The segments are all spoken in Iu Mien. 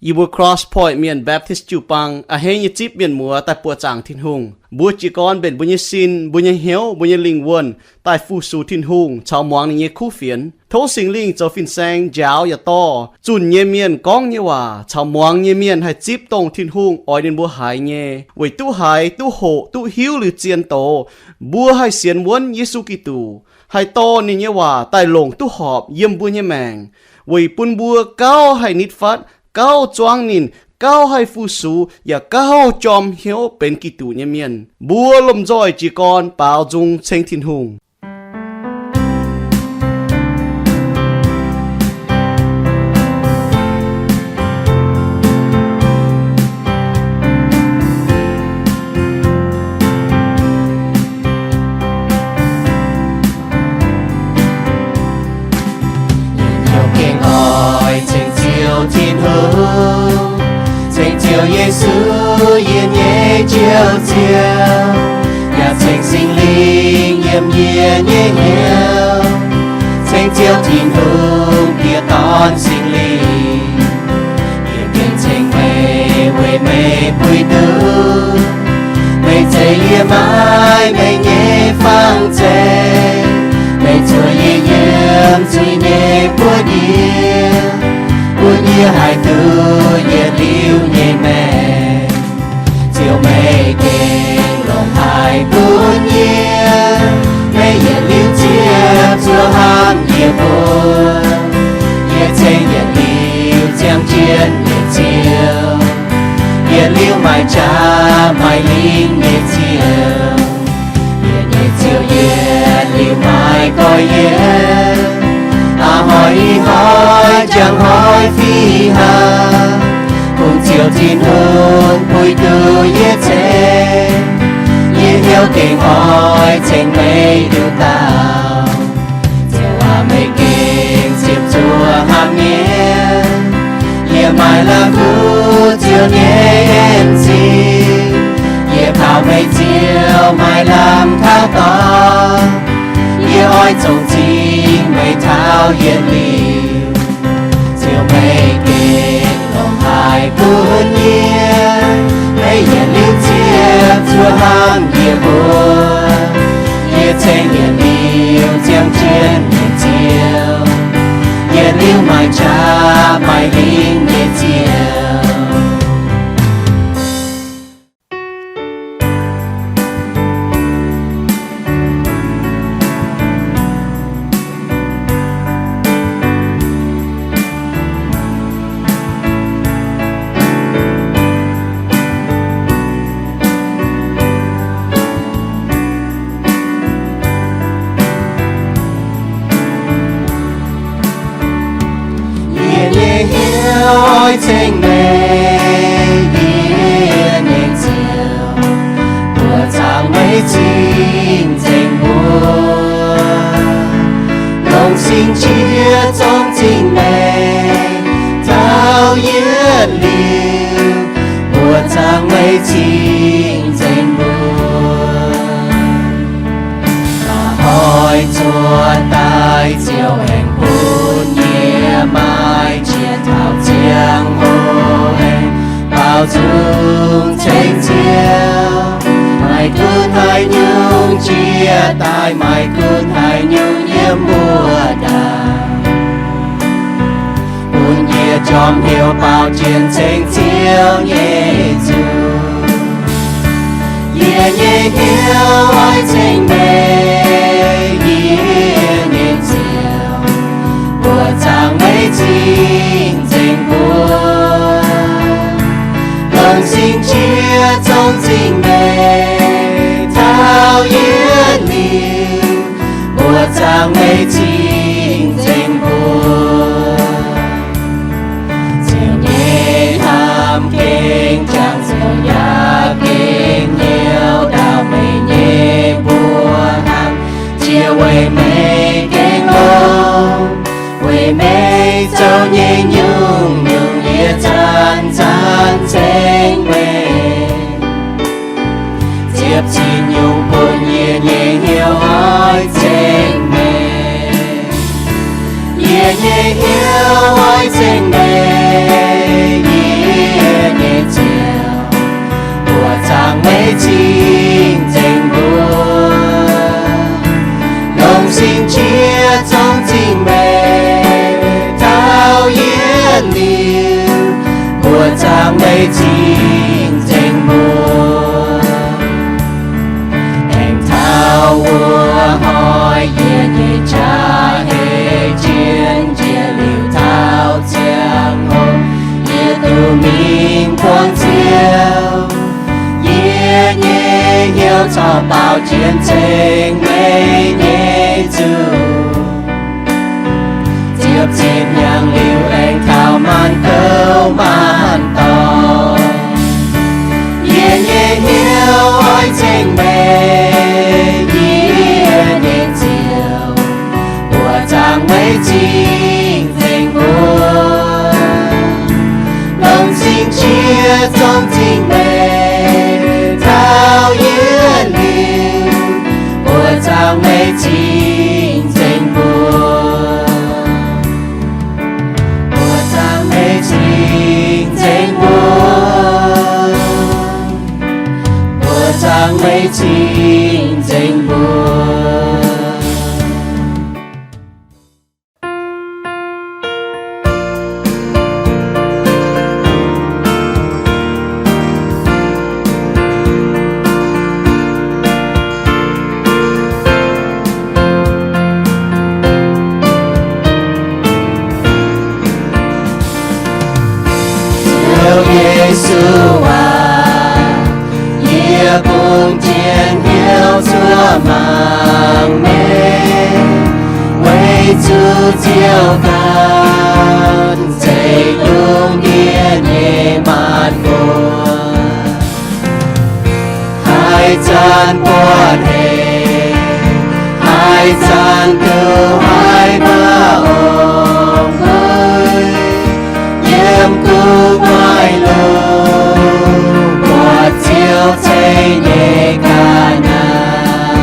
Yie mbuo Cross Point Mienh Baptist jiu-baang a'hneiv nyei zipv mienh muoz daaih buoqc zaangc Tin-Hungh. Mbuo jiez gorn mbenc mbuo nyei sin, mbuo nyei hnyouv, mbuo nyei lingh wuonh daaih fu-sux Tin-Hungh caux muangx ninh nyei kuv fienx. Tov Singx Lingh zoux fin-saeng njaaux yaac dorh zunh nyei mienh gorngv nyei waac caux muangx nyei mienh haih zipv dongh Tin-Hungh oix ninh mbuo haiz nyei, weic duqv haiz, duqv hoqc, duqv hiuv liuz zien doz, mbuo haih sienx wuonv Yesu Giduc, haih dorh ninh nyei waac daaih longc duqv horpc yiem mbuo nyei maengc, weic bun mbuo gauh haih nitv fatv, gauh zuangv ninh, gauh haih fu-sux, yaac gauh jorm hnyouv benx Giduc nyei mienh. Mbuo lomh nzoih jiez gorn baaux nzung ceng Tin-Hungh. Yie gengh oix ceng Ziouv Tin-Hungh, ceng Ziouv Yesu, yie nyei Njoux Ziouv, yaac ceng Singx Lingh yiem yie nyei hnyouv. Ceng Ziouv Tin-Hungh, Diex, Dorn, Singx Lingh, yie gengh ceng meih weic meih puix nduqc. Meih zeiz yie maiv meih nyei fang zeiv. Meih zuov yie yiem zuiz nyei buoz-ndiev, bun yie haih duqv yietc liuz nyei maengc. Ziouv, meih gengh longc haic bun yie. Meih yietc liuz ziepc zuoqv hnamv yie mbuo. Yie ceng yietc liuz ziangh jienv nyei Ziouv, yietc liuz maaih qaqv maaih lingh nyei Ziouv. Yie nyei Ziouv yietc liuz maaih gorx-youz, a'hnoi ih hnoi, njang hnoi fih hnangv. Bun Ziouv Tin-Hungh puix nduqc yie ceng. Yie hnyouv gengh oix ceng meih nduqc dauh. Ziouv aac, meih gengh ziepc zuoqv hnamv nyei. Yie maaih la'kuqv Ziouv nyei en-zingh. Yie kaux meih Ziouv maaih lamh taux dorngx. Yie oix zongh zingh meih taux yietc liuz. Ziouv, meih gengh longc haic bun yie. Meih yietc liuz ziepc zuoqv hnamv yie mbuo. Yie ceng yietc liuz ziangh jienv nyei Ziouv, yietc liuz maaih qaqv maaih lingh nyei Ziouv. Yie nyei hnyouv oix ceng meih, yie nyei Ziouv, buoqc zaangc meih cing-nzengc mbuo. Longc singx qiex zongx zingh meih taux yietc liuz, buoqc zaangc meih cing-nzengc mbuo. A'hnoi zuov daaih Ziouv aengx bun yie maaih qiex taux ziangh hoc aengx baaux nzung ceng Ziouv. Maaih gunv haaix nyungc jiex daaih, maaih gunv haaix nyungc yiem mbuo ndaangc, bun yie jorm hnyouv baaux jiex ceng Ziouv nyei nzung. Yie nyei hnyouv oix ceng meih, yie nyei Ziouv, buoqc zaangc meih cing-nzengc mbuo. Longc singx qiex zongx zingh meih taux yietc liuz, buoqc zaangc meih cing-nzengc mbuo. Ziouv nyei hnamv gengh jangx, Ziouv yaac gengh hnyouv ndau meih nyei mbuox hnangv. Jiex weic meih gengh longx, weic meih zoux nyei nyungc-nyungc yie zanc-zanc ceng meih. Ziepc zinh nyungc bun yie nyei hnyouv oix ceng meih. Mbuoqc zaangc meih cing-nzengc mbuo. Aengx taux wuov hnoi yie nyei qaqv hei jienv njiec liuz taux ziangh hoc, yie duqv mingh buangh Ziouv. Yie nyei hnyouv corc baaux jienv ceng meih nyei zuqc. Ziepc zinh hnyangx liuz aengx taux maanc gouv maanc dorngx, yie nyei hnyouv oix ceng meih, yie nyei Ziouv. Mbuoqc zaangc meih cing-nzengc mbuo. Longc sing qiex zong zingh meih taux yietc liuz. Mbuoqc zaangc meih cing-nzengc mbuo. Mbuoqc zaangc meih cing-nzengc mbuo. Mbuoqc zaangc meih cing-nzengc mbuo. Ziouv Yesu aac, yie bungx jienv hnyouv cuotv mangc meih, weic zuqc Ziouv ganh zeiz lungh ndiev nyei maanc buoz. Haaix zanc buatc hec, haaix zanc duqv haiz maaih ong-kuv, yiem gu'nguaaic lungh buatc Ziouv ceix nyei ga'naaiv.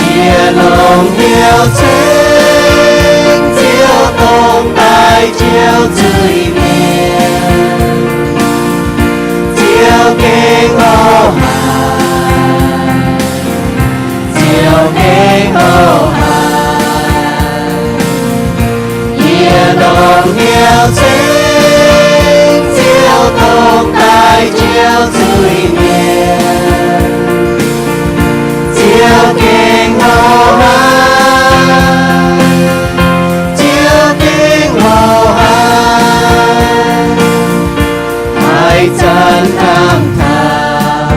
Yie longc hnyouv ceng Ziouv dongh daaih joux zuiz-mienh. Ziouv gengh hlo haic, Ziouv gengh hlo haic. Yie longc hnyouv ceng Ziouv dongh daaih joux zuiz-mienh. Ziouv gengh hlo haic, Ziouv gengh hlo haic. Haaix zanc hnamv taux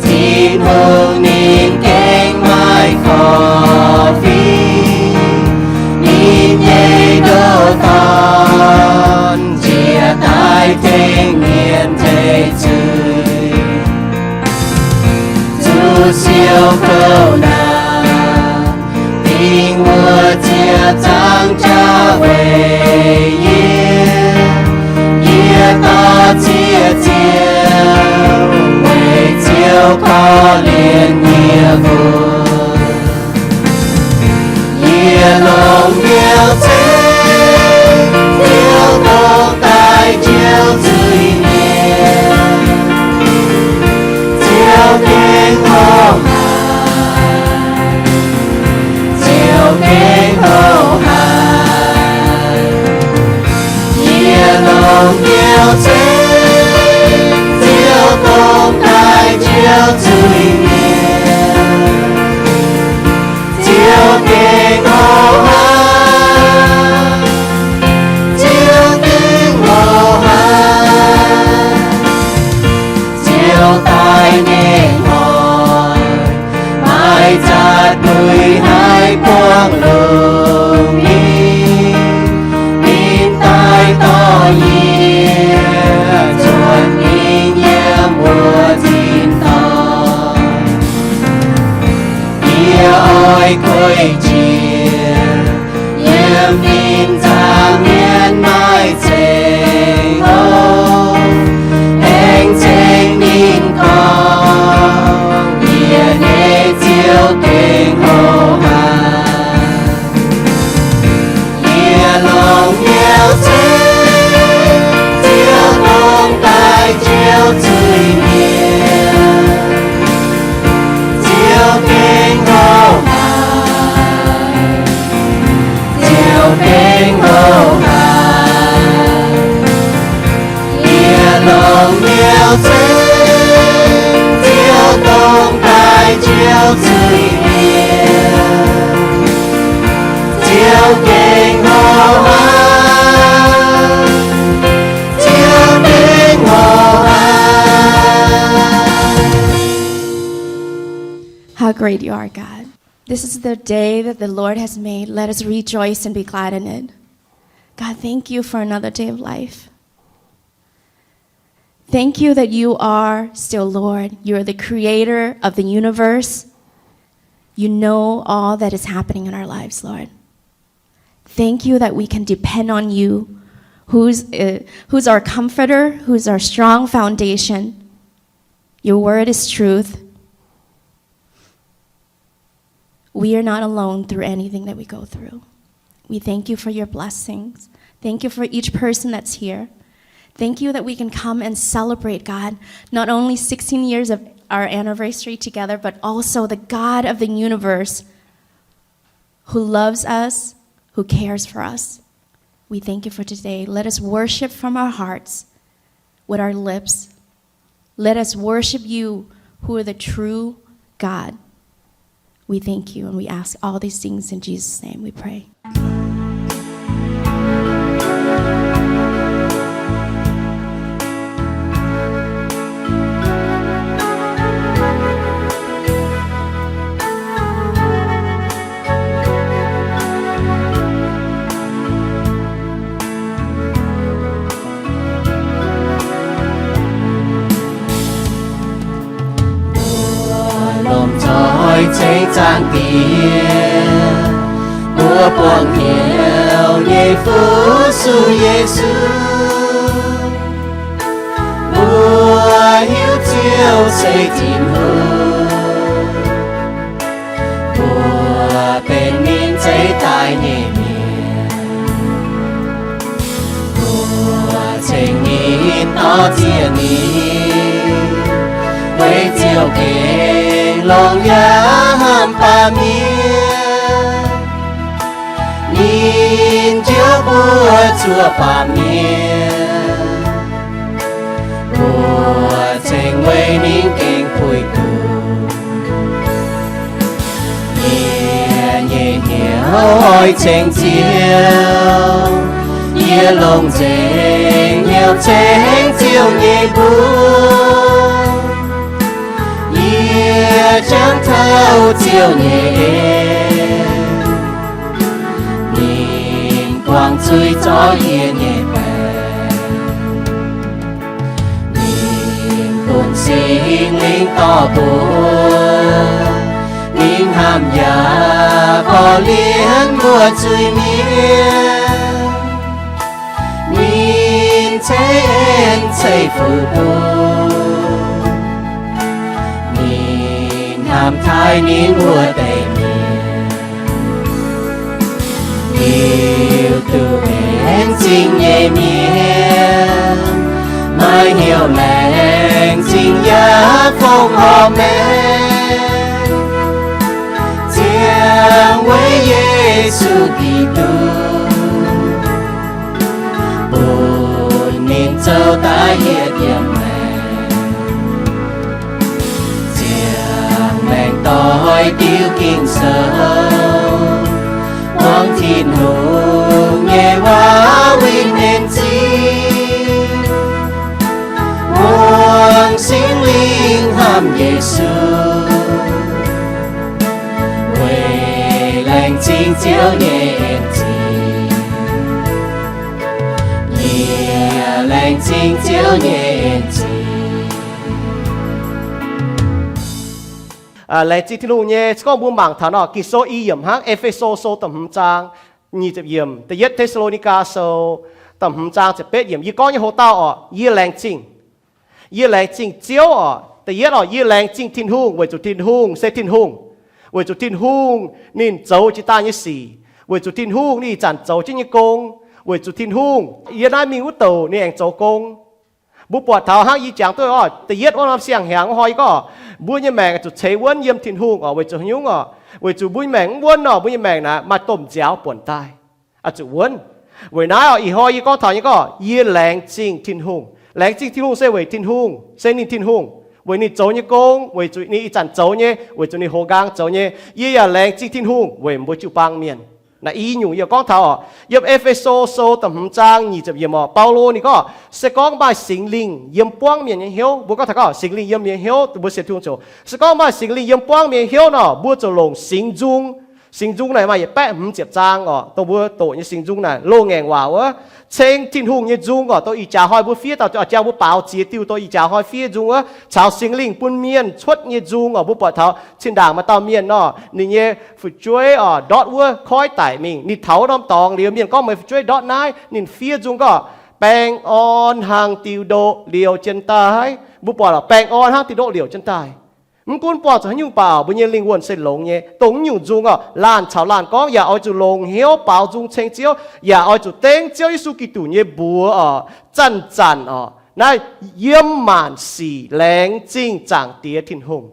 Tin-Hungh, ninh gengh maaih korv-fingx, ninh nyei ndoh dorn njiec daaih tengx mienh teix zuiz. Zuqc siou kouv naamh, dingc wuov ziepc zaangc jauv weic yie. Yie dorh ziex ziouh weic Ziouv korv-lienh yie mbuo. Yie longc hnyouv ceng Ziouv dongh daaih joux zuiz-mienh. Ziouv gengh hlo haic, Ziouv gengh hlo haic. Yie longc hnyouv ceng Ziouv dongh daaih joux zuiz-mienh. Ziouv gengh hlo haic, Ziouv gengh hlo haic. Ziouv daaih nyei hnoi, maaih za'eix mueiz haih buangh lungh ndiev. Ninh daaih dorh yie nzuonx mingh yiem wuov tin-dorngh. Ziouv dongh daaih Ziouv zuiz-mienh, Ziouv gengh horpc aqv, Ziouv gengh horpc aqv. How great you are, God. This is the day that the Lord has made. Let us rejoice and be glad in it. God, thank you for another day of life. Thank you that you are still Lord. You are the creator of the universe. You know all that is happening in our lives, Lord. Thank you that we can depend on you, who's, uh, who's our comforter, who's our strong foundation. Your word is truth. We are not alone through anything that we go through. We thank you for your blessings. Thank you for each person that's here. Thank you that we can come and celebrate, God, not only sixteen years of our anniversary together, but also the God of the universe who loves us, who cares for us. We thank you for today. Let us worship from our hearts, with our lips. Let us worship you, who are the true God. We thank you and we ask all these things in Jesus' name we pray. Mbuo lomh nzoih ceng Zaangc Diex, mbuo buangh hnyouv nyei Fu-sux Yesu. Mbuo hiuv Ziouv se Tin-Hungh, mbuo benx ninh zeiv daaih nyei mienh. Mbuo ceng ninh, dor-ziec ninh, weic Ziouv gengh longx yaac hnamv baamh mienh. Ninh njoux mbuo zuoqc baamh mienh, mbuo ceng weic ninh gengh puix duqv. Yie nyei hnyouv oix ceng Ziouv, yie longc nzengc hnyouv ceng Ziouv nyei mbuox. Yie jangx taux Ziouv nyei en, ninh buangh zuiz zorqv yie nyei baengc. Ninh bun Singx Lingh dorh mbuo, ninh hnamv yaac korv-lienh mbuo zuiz-mienh. Ninh ceix en ceix fuqv bun, ninh hnamv taaih ninh wuov deix mienh. Liuz duqv benx zingh nyei mienh, maaih hnyouv laengz zingh yaac fongc horpc maengc, ziangh weic Yesu Giduc, bun ninh zoux daaih yietc yiem maengc. Ziangh maengc doix diuv Ging-Sou, muangx Tin-Hungh nyei waac winh en zingh. Muangx Singx Lingh hnamv Yesu, weic laengz zingh Ziouv nyei en zingh. Yie laengz zingh Ziouv nyei en zingh. Laengz zingh Tin-Hungh nyei, se gorngv mbuo mangc taux nor, Ging-Sou i yiemc hnangv, E^fe^so Sou da'hmz zaang nyic ziepc yiemc, Da'yietv Te^saa^lo^ni^gaa Sou da'hmz zaang ziepc betv yiemc, yie gorngv nyei hoc-dauh orqc, yie laengz zingh. Yie laengz zingh Ziouv orqc. Da'yietv orqc, yie laengz zingh Tin-Hungh weic zuqc Tin-Hungh se Tin-Hungh, weic zuqc Tin-Hungh ninh zoux jiex daaih nyei sic, weic zuqc Tin-Hungh ninh ih zanc zoux jienv nyei gong, weic zuqc Tin-Hungh yie naaiv mingh wuov douc ninh aengx zoux gong. Mbuo buatc taux hnangv yie jangx duqv orqc, da'yietv wuov norm siang-hnyangx wuov hnoi yie gorngv, mbuo nyei maengc zuqc ceix wuonv yiem Tin-Hungh orqc, weic zuqc hnyungv orqc, weic zuqc mbuo nyei maengc mv wuonv orqc, mbuo nyei maengc naaic maaih domh nziaaux buonc daaih, zuqc wuonv. Weic naaiv orqc, ih hnoi yie gorngv taux nyei gorngv, yie laengz zingh Tin-Hungh. Laengz zingh Tin-Hungh se weic Tin-Hungh, se ninh Tin-Hungh, weic ninh zoux nyei gong, weic zuqc ninh ih zanc zoux nyei, weic zuqc ninh hoz nqaang zoux nyei. Yie yaac laengz zingh Tin-Hungh weic mbuo jiu-baang mienh. Naaiv i nyungc yie gorngv taux oc, yiem E^fe^so Sou da'hmz zaang nyic ziepc yiemc oc, Baulo ninh gorngv, se gorngv maaih Singx Lingh yiem buangv mienh nyei hnyouv, mbuo gorngv taux gorngv Singx Lingh yiem mienh hnyouv, mbuo sienx Tin-Hungh zoux. Se gorngv maaih Singx Lingh yiem buangv mienh nyei hnyouv nor, mbuo ziouc longc singx nzung. Singx nzung naaic maaih yietc baeqv hmz ziepc zaang oc, dongh mbuo doqc nyei singx nzung naaic loz-ngaengc waac wuov, ceng Tin-Hungh nyei nzung oc, dongh ih jaax hnoi mbuo fiev dauh, jangx mbuo baaux ziex diuh dongh ih jaax hnoi fiev nzung wuov, caux Singx Lingh bun mienh cuotv nyei nzung oc. Mbuo buatc taux zinh ndaangc maaih dauh mienh nor, ninh nyei fu'jueiv oc, ndortv wuov koiv daic mingh. Ninh taux norm dorngx liuz, mienh gorngv, meih fu'jueiv ndortv naaiv. Ninh fiev nzung gorngv, baengh orn hnangv diuh ndoqv liouc jienv daaih. Mbuo buatc lorqc, baengh orn hnangv diuh ndoqv liouc jienv daaih. Mv gunv buangh zuqc haaix nyungc baac mbuo nyei lingh wuonh se longx nyei. Dongh nyungc nzung oc, laanh caux laanh gorngv, yaac oix zuqc longc hnyouv baaux nzung ceng Ziouv, yaac oix zuqc dengv Ziouv Yesu Giduc nyei mbuox oc, zanc-zanc oc, naaiv yiem maanc sic laengz zingh Zaangc Diex Tin-Hungh.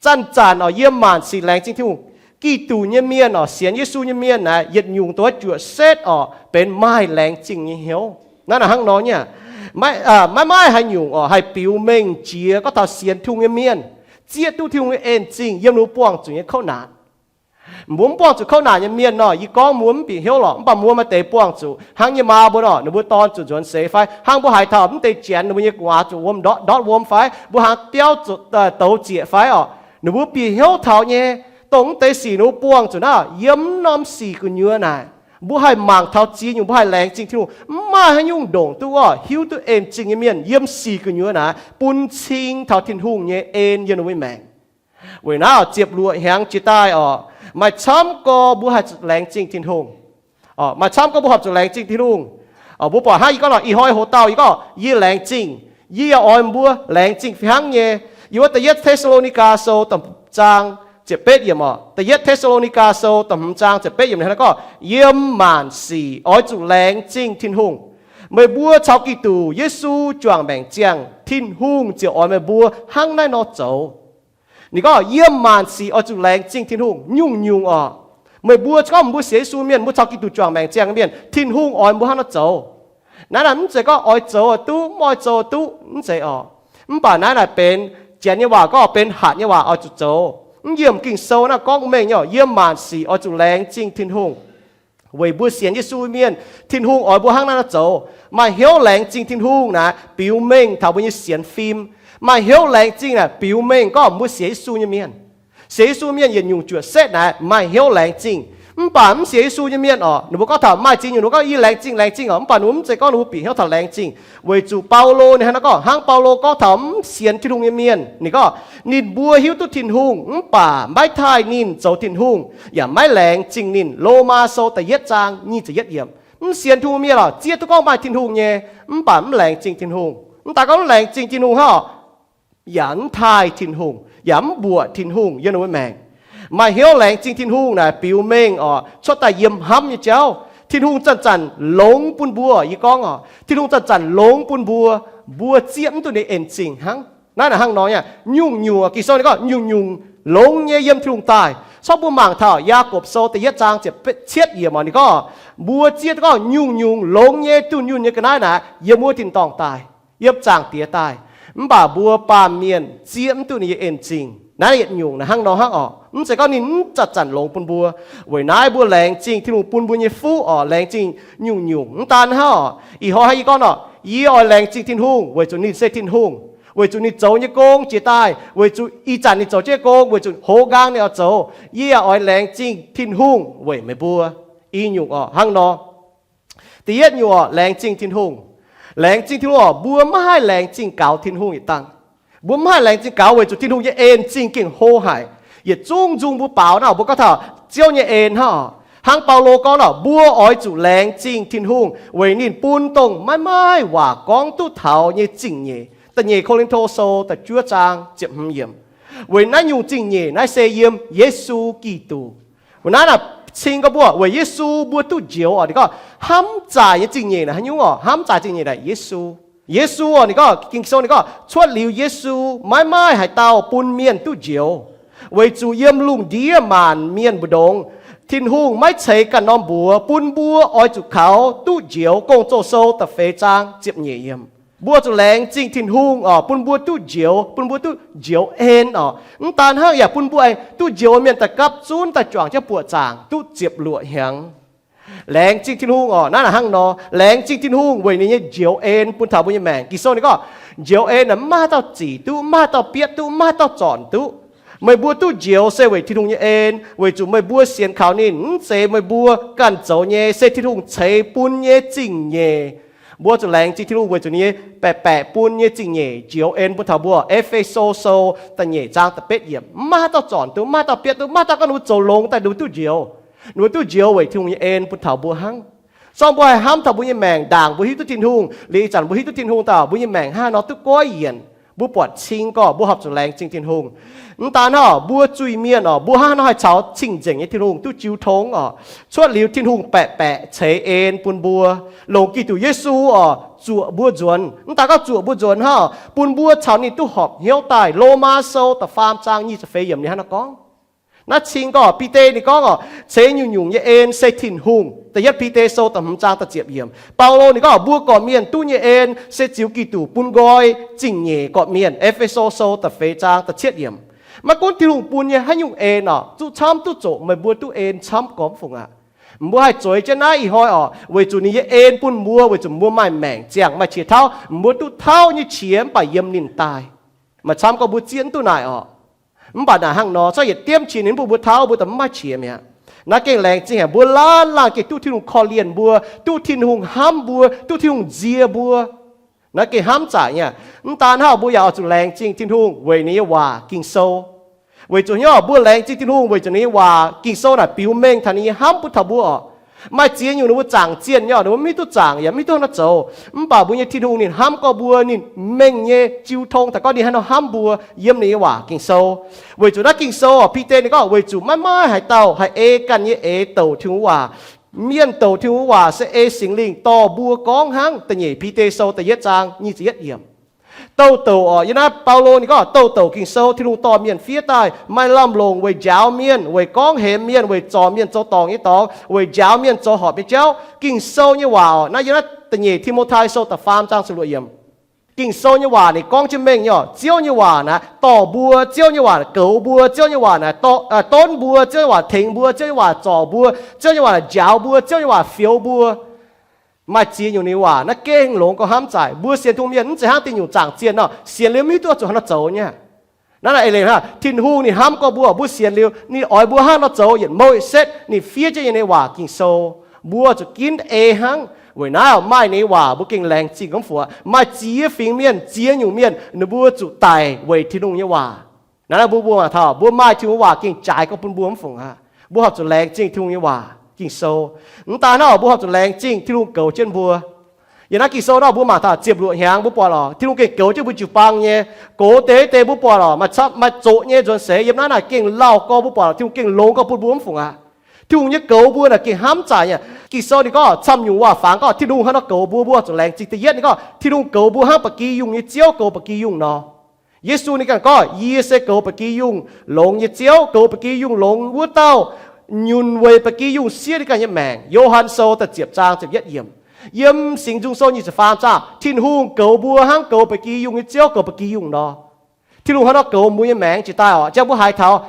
Zanc-zanc oc, yiem maanc sic laengz zingh Tin-Hungh. Giduc nyei mienh oc, sienx Yesu nyei mienh naaic, yietc nyungc doix juoqc setv oc, benx maaih laengz zingh nyei hnyouv. Naaiv naaic hnangv nor nyei aqv. Maiv maaih haaix nyungc oc haih biux mengh jiex gorngv taux sienx Tin-Hungh nyei mienh zieqv duqv Tin-Hungh nyei en zingh yiem ninh mbuo buangh zuqc nyei kouv naanc. Mbuo mv buangh zuqc kouv naanc nyei mienh nor, yie gorngv mbuo mv bieqc hnyouv lorqc. Mv baac mbuo maaih deix buangh zuqc hnangv nyei maa mbuo nor, ninh mbuo dorn zuqc nzuonx seix fai hnangv mbuo haiz taux mv deix janx ninh mbuo nyei gu'nguaaz zuqc wuom, ndortv wuom fai mbuo hnaangx biauv douz zieqc fai oc, ninh mbuo bieqc hnyouv taux nyei. Dongh mv deix sic ninh mbuo buangh zuqc naaiv, yiem norm sic gu'nyuoz naaic, mbuo haih mangc taux ziex nyungc, mbuo haih laengz zingh Tin-Hungh. Mv maaih haaix nyungc ndongc duqv oc hiuv duqv en zingh nyei mienh yiem sic gu'nyuoz naaic bun cing taux Tin-Hungh nyei en yiem ninh mbuo maengc. Weic naaiv oc, ziepc luoqc hnyangx jiex daaih oc, maaih camv gorx mbuo haih zuqc laengz zingh Tin-Hungh. Maaih camv gorx mbuo horpc zuqc laengz zingh Tin-Hungh. Mbuo buatc hnangv yie gorngv nor, ih hnoi hoc dauh yie gorngv yie laengz zingh, yie yaac oix mbuo laengz zingh fih hnangv nyei. Yiem wuov Da'yietv Te^saa^lo^ni^gaa Sou da'hmz zaang ziepc betv yiemc oc. Da'yietv Te^saa^lo^ni^gaa Sou da'hmz zaang ziepc betv yiemc hnangv naaiv gorngv, yiem maanc sic oix zuqc laengz zingh Tin-Hungh. Meih mbuo caux Giduc Yesu juangc maengc ziangh, Tin-Hungh ziouc oix meih mbuo hnangv naaiv nor zoux. Ninh gorngv yiem maanc sic oix zuqc laengz zingh Tin-Hungh nyungc-nyungc oc. Meih mbuo gorngv mbuo sienx Yesu mienh, mbuo caux Giduc juangc maengc ziangh mienh, Tin-Hungh oix mbuo hnangv nor zoux. Naaiv naaic mv zeiz gorngv oix zoux duqv, mv oix zoux duqv, mv zeiz oc. Mv baac naaiv naaic benx janx nyei waac gorngv benx hatc nyei waac oix zuqc zoux. Mv yiem Ging-Sou naaiv gorngv mengh nyei, yiem maanc sic oix zuqc laengz zingh Tin-Hungh. Weic mbuo sienx Yesu mienh, Tin-Hungh oix mbuo hnangv naaiv nor zoux. Maaih hnyouv laengz zingh Tin-Hungh naaic biux mengh taux mbuo nyei sienx fim. Maaih hnyouv laengz zingh naaic biux mengh gorngv mbuo sienx Yesu nyei mienh. Sienx Yesu mienh yietc nyungc juoqc setv naaic maaih hnyouv laengz zingh. Mv baac mv sienx Yesu nyei mienh oc, ninh mbuo gorngv taux maaih ziex nyungc ninh mbuo gorngv yie laengz zingh, laengz zingh oc, mv baac ninh mbuo mv zeiz gorngv ninh mbuo bieqc hnyouv taux laengz zingh. Weic zuqc Baulo ninh hnangv naaiv gorngv, hnangv Baulo gorngv taux mv sienx Tin-Hungh nyei mienh, ninh gorngv, ninh mbuo hiuv duqv Tin-Hungh mv baac maiv taaih ninh zoux Tin-Hungh, yaac maiv laengz zingh ninh. Lomaa Sou da'yietv zaang nyic ziepc yietv yiemc. Mv sienx Tin-Hungh mienh oc, zieqv duqv gorngv maaih Tin-Hungh nyei, mv baac mv laengz zingh Tin-Hungh. Mv daaih gorngv mv laengz zingh Tin-Hungh hnangv oc, yaac mv taaih Tin-Hungh, yaac mv mbuoqc Tin-Hungh yiem ninh mbuo maengc. Maaih hnyouv laengz zingh Tin-Hungh naaic biux mengh oc cuotv daaih yiem hnamv nyei jauv. Tin-Hungh zanc-zanc longx bun mbuo, yie gorngv oc, Tin-Hungh zanc-zanc longx bun mbuo, mbuo zieqv mv duqv ninh en zingh hnangv. Naaiv naaic hnangv nor nyei, nyungc-nyungc, Ging-Sou ninh gorngv nyungc-nyungc longx nyei yiem Tin-Hungh daaih. Corc mbuo mangc taux Yaagorpc Sou da'yietv zaang ziepc cietv yiemc oc, ninh gorngv, mbuo zieqv duqv gorngv nyungc-nyungc longx nyei dunh yunh nyei ga'naaiv naaic yiem wuov tin-dorngh daaih, yiem Zaangc Diex daaih. Mv baac mbuo baamh mienh zieqv mv duqv ninh nyei en zingh. Naaiv yietc nyungc naaic hnangv nor hnangv oc. Mv zeiz gorngv ninh mv zanc-zanc longx bun mbuo. Weic naaiv mbuo laengz zingh Tin-Hungh bun mbuo nyei fuqv oc, laengz zingh nyungc-nyungc. Mv daan hnangv oc, ih hnoi hnangv yie gorngv nor, yie oix laengz zingh Tin-Hungh weic zuqc ninh se Tin-Hungh, weic zuqc ninh zoux nyei gong jiex daaih, weic zuqc ih zanc ninh zoux jienv gong, weic zuqc hoz nqaang ninh oix zoux. Yie yaac oix laengz zingh Tin-Hungh weic meih mbuo. I nyungc oc hnangv nor. Da'yietv nyungc oc, laengz zingh Tin-Hungh. Laengz zingh Tin-Hungh oc, mbuo maiv haih laengz zingh gaux Tin-Hungh yietc dangh. Mbuo mv haih laengz zingh gaux weic zuqc Tin-Hungh nyei en zingh gengh hlo haic. Yietc zungv nzung mbuo baaux nor, mbuo gorngv taux Ziouv nyei en hnangv oc. Hnangv Baulo gorngv nor, mbuo oix zuqc laengz zingh Tin-Hungh weic ninh bun dongh maiv maaih waac gorngv duqv taux nyei zingh nyeic. Da'nyeic Ko^lin^to Sou da'juov zaang ziepc hmz yiemc. Weic naaiv nyungc zingh nyeic naaiv se yiem Yesu Giduc. Weic naaiv naaic cing gorngv mbuo weic Yesu mbuo duqv njoux oc. Ninh gorngv hnamv zaaic nyei zingh nyeic naaic haaix nyungc oc? Hnamv zaaic zingh nyeic naaic Yesu. Yesu oc, ninh gorngv Ging-Sou ninh gorngv cuotv liuz Yesu maiv maaih haaix dauh bun mienh duqv njoux, weic zuqc yiem lungh ndiev maanc mienh mbu'ndongx Tin-Hungh maiv ceix ganh norm mbuox bun mbuo oix zuqc kaux duqv njoux. Gong-Zoh Sou da'feix zaang ziepc nyeic yiemc. Mbuo zuqc laengz zingh Tin-Hungh oc, bun mbuo duqv njoux, bun mbuo duqv njoux en oc. Mv daan hnangv, yaac bun mbuo aengx duqv njoux mienh daaih gapv zunv daaih juangc jienv buoqc zaangc duqv ziepc luoqc hnyangx. Laengz zingh Tin-Hungh oc. Naaiv hnangv nor, laengz zingh Tin-Hungh weic ninh nyei njoux en bun taux mbuo nyei maengc. Ging-Sou ninh gorngv, njoux en mv maaih haaix dauh zic duqv, mv maaih haaix dauh bietv duqv, mv maaih haaix dauh zornc duqv. Meih mbuo duqv njoux se weic Tin-Hungh nyei en, weic zuqc meih mbuo sienx kaux ninh. Mv zeiz meih mbuo ganh zoux nyei, se Tin-Hungh ceix bun nyei zingh nyeic. Mbuo zuqc laengz zingh Tin-Hungh weic zuqc ninh nyei baeqc baeqc bun nyei zingh nyeic njoux en bun taux mbuo. E^fe^so Sou da'nyeic zaang da'betv yiemc. Mv maaih haaix dauh zornc duqv, mv maaih haaix dauh bietv duqv, mv maaih haaix dauh gorngv ninh mbuo zoux longx daaih ninh mbuo duqv njoux. Ninh mbuo duqv njoux weic Tin-Hungh nyei en bun taux mbuo hnangv. Sorng mbuo haih hnamv taux mbuo nyei maengc ndaangc mbuo hiuv duqv Tin-Hungh, liuz ih zanc mbuo hiuv duqv Tin-Hungh daaih, mbuo nyei maengc hnangv haaix nor duqv goiv yienc. Mbuo buatc cing gorx, mbuo horpc zuqc laengz zingh Tin-Hungh. Mv daan hnangv, mbuo zuiz-mienh oc, mbuo hnangv haaix nor haih caux cing-nzengc nyei Tin-Hungh duqv jiu tong oc? Cuotv liuz Tin-Hungh baeqc baeqc ceix en bun mbuo, longc Giduc Yesu oc, zuoqc mbuo nzuonx. Mv daan gorngv zuoqc mbuo nzuonx hnangv, bun mbuo caux ninh duqv horpc hnyouv daaih. Lomaa Sou da'faam zaang nyic ziepc feix yiemc ninh hnangv nor gorngv. Naaiv cing gorx, Bide ninh gorngv oc, ceix nyungc-nyungc nyei en se Tin-Hungh. Da'yietv Bide Sou da'hmz zaang da'ziepc yiemc. Baulo ninh gorngv, mbuo gorqv-mienh duqv nyei en se ziux Giduc bun nqoi zingh nyeic gorqv-mienh. E^fe^so Sou da'feix zaang da'cietv yiemc. Maiv gunv Tin-Hungh bun nyei haaix nyungc en oc, zuqc camv duqv zoqc, meih mbuo duqv en camv gormx fungc aqv. Mbuo haih zueiz jienv naaiv ih hnoi oc, weic zuqc ninh nyei en bun mbuo, weic zuqc mbuo maaih maengc ziangh, maaih qiex tauv, mbuo duqv tauv nyei qiex mv baac yiem ninh daaih. Maaih camv gorngv mbuo zieqv mv duqv naaic oc. Mv baac naaic hnangv nor, cuotv yietc diemv qiex ninh mv bun mbuo tauv, mbuo da'mv maaih qiex mi'aqv. Naaiv gengh laengz zingh haic, mbuo laanh laanh gengh duqv Tin-Hungh korv-lienh mbuo, duqv Tin-Hungh hnamv mbuo, duqv Tin-Hungh nzie mbuo. Naaiv gengh hnamv zaaic nyei. Mv daan hnangv, mbuo yaac oix zuqc laengz zingh Tin-Hungh weic ninh nyei waac Ging-Sou. Weic zuqc hnyouv mbuo laengz zingh Tin-Hungh weic zuqc ninh nyei waac Ging-Sou naaic biux mengh taux ninh nyei hnamv bun taux mbuo oc. Maaih ziex nyungc ninh mbuo zaangc zienh nyei, ninh mbuo mv hiuv duqv zaangc yaac mv hiuv duqv hnangv nor zoux. Mv baac mbuo nyei Tin-Hungh ninh hnamv gorx mbuo, ninh mengh nyei jiu tong taux gorngv ninh haaix nor hnamv mbuo yiem ninh nyei waac Ging-Sou. Weic zuqc naaiv Ging-Sou oc, Bide ninh gorngv weic zuqc maiv maaih haaix dauh haih ei ganh nyei eix douc Tin-Hungh waac. Mienh douc Tin-Hungh waac se ei Singx Lingh dorh mbuo gorngv hnangv. Da'nyeic Bide Sou da'yietv zaang nyic ziepc yietv yiemc. Douc douc oc, yiem naaiv Baulo ninh gorngv douc douc Ging-Sou Tin-Hungh dorh mienh fiev daaih maaih lamh longc weic njaaux mienh, weic gorngv hemx mienh, weic zorc mienh zoux dorngc nyei dorngx, weic njaaux mienh zoux horpc nyei jauv. Ging-Sou nyei waac oc, naaiv yiem naaiv da'nyeic Ti^mo^tai Sou da'faam zaang ziepc luoqc yiemc. Ging-Sou nyei waac ninh gorngv jienv mengh nyei oc. Ziouv nyei waac naaic dorh mbuo, Ziouv nyei waac goux mbuo, Ziouv nyei waac naaic donv mbuo, Ziouv nyei waac tengx mbuo, Ziouv nyei waac zorc mbuo, Ziouv nyei waac naaic njaaux mbuo, Ziouv nyei waac fioux mbuo. Maaih ziex nyungc ninh waac naaiv gengh longx gauh hnamv zaaic. Mbuo sienx Tin-Hungh mienh mv zeiz hnangv deix nyungc zaangc zienh nor, sienx liuz mv hiuv duqv zuqc haaix nor zoux nyei. Naaiv naaic eix leiz hnangv, Tin-Hungh ninh hnamv gorx mbuo, mbuo sienx liuz ninh oix mbuo hnangv nor zoux yietc mouv yietc setv ninh fiev jienv nyei waac Ging-Sou. Mbuo zuqc ginv ei hnangv. Weic naaiv maaih ninh waac mbuo gengh laengz zingh gormx fungc. Maaih ziex fingx mienh, ziex nyungc mienh ninh mbuo zuqc daic weic Tin-Hungh nyei waac. Naaiv mbuo mbuo mangc taux mbuo maaih Tin-Hungh waac gengh jaaix gorx bun mbuo mv fungc aqv. Mbuo horpc zuqc laengz zingh Tin-Hungh nyei waac Ging-Sou. Mv daan hnangv, mbuo horpc zuqc laengz zingh Tin-Hungh goux jienv mbuo. Yiem naaiv Ging-Sou nor mbuo mangc taux ziepc luoqc hnyangx mbuo buatc oc, Tin-Hungh gengh goux jienv mbuo jiu-baang nyei. Gox deix deix mbuo buatc oc, maaih zoqc nyei nzuonx seix yiem naaiv naaic gengh lauh gorx mbuo buatc oc, Tin-Hungh gengh longx gorx bun mbuo mv fungc aqv. Tin-Hungh nyei goux mbuo naaic gengh hnamv zaaic nyei. Ging-Sou ninh gorngv camv nyungc waac-fangx gorngv Tin-Hungh haaix nor goux mbuo, mbuo zuqc laengz zingh. Da'yietv ninh gorngv Tin-Hungh goux mbuo hnangv ba'gi yungh nyei Ziouv goux ba'gi yungh nor. Yesu ninh ganh gorngv, yie se goux ba'gi yungh longx nyei Ziouv, goux ba'gi yungh longx wuov dauh nyunc weic ba'gi yungh siev ninh ganh nyei maengc. Yo^han Sou da'ziepc zaang ziepc yietv yiemc. Yiem Singx Nzung Sou nyic ziepc faam zaah, Tin-Hungh goux mbuo hnangv goux ba'gi yungh nyei Ziouv goux ba'gi yungh nor. Tin-Hungh haaix nor goux mbuo nyei maengc jiex daaih oc, jang mbuo haiz taux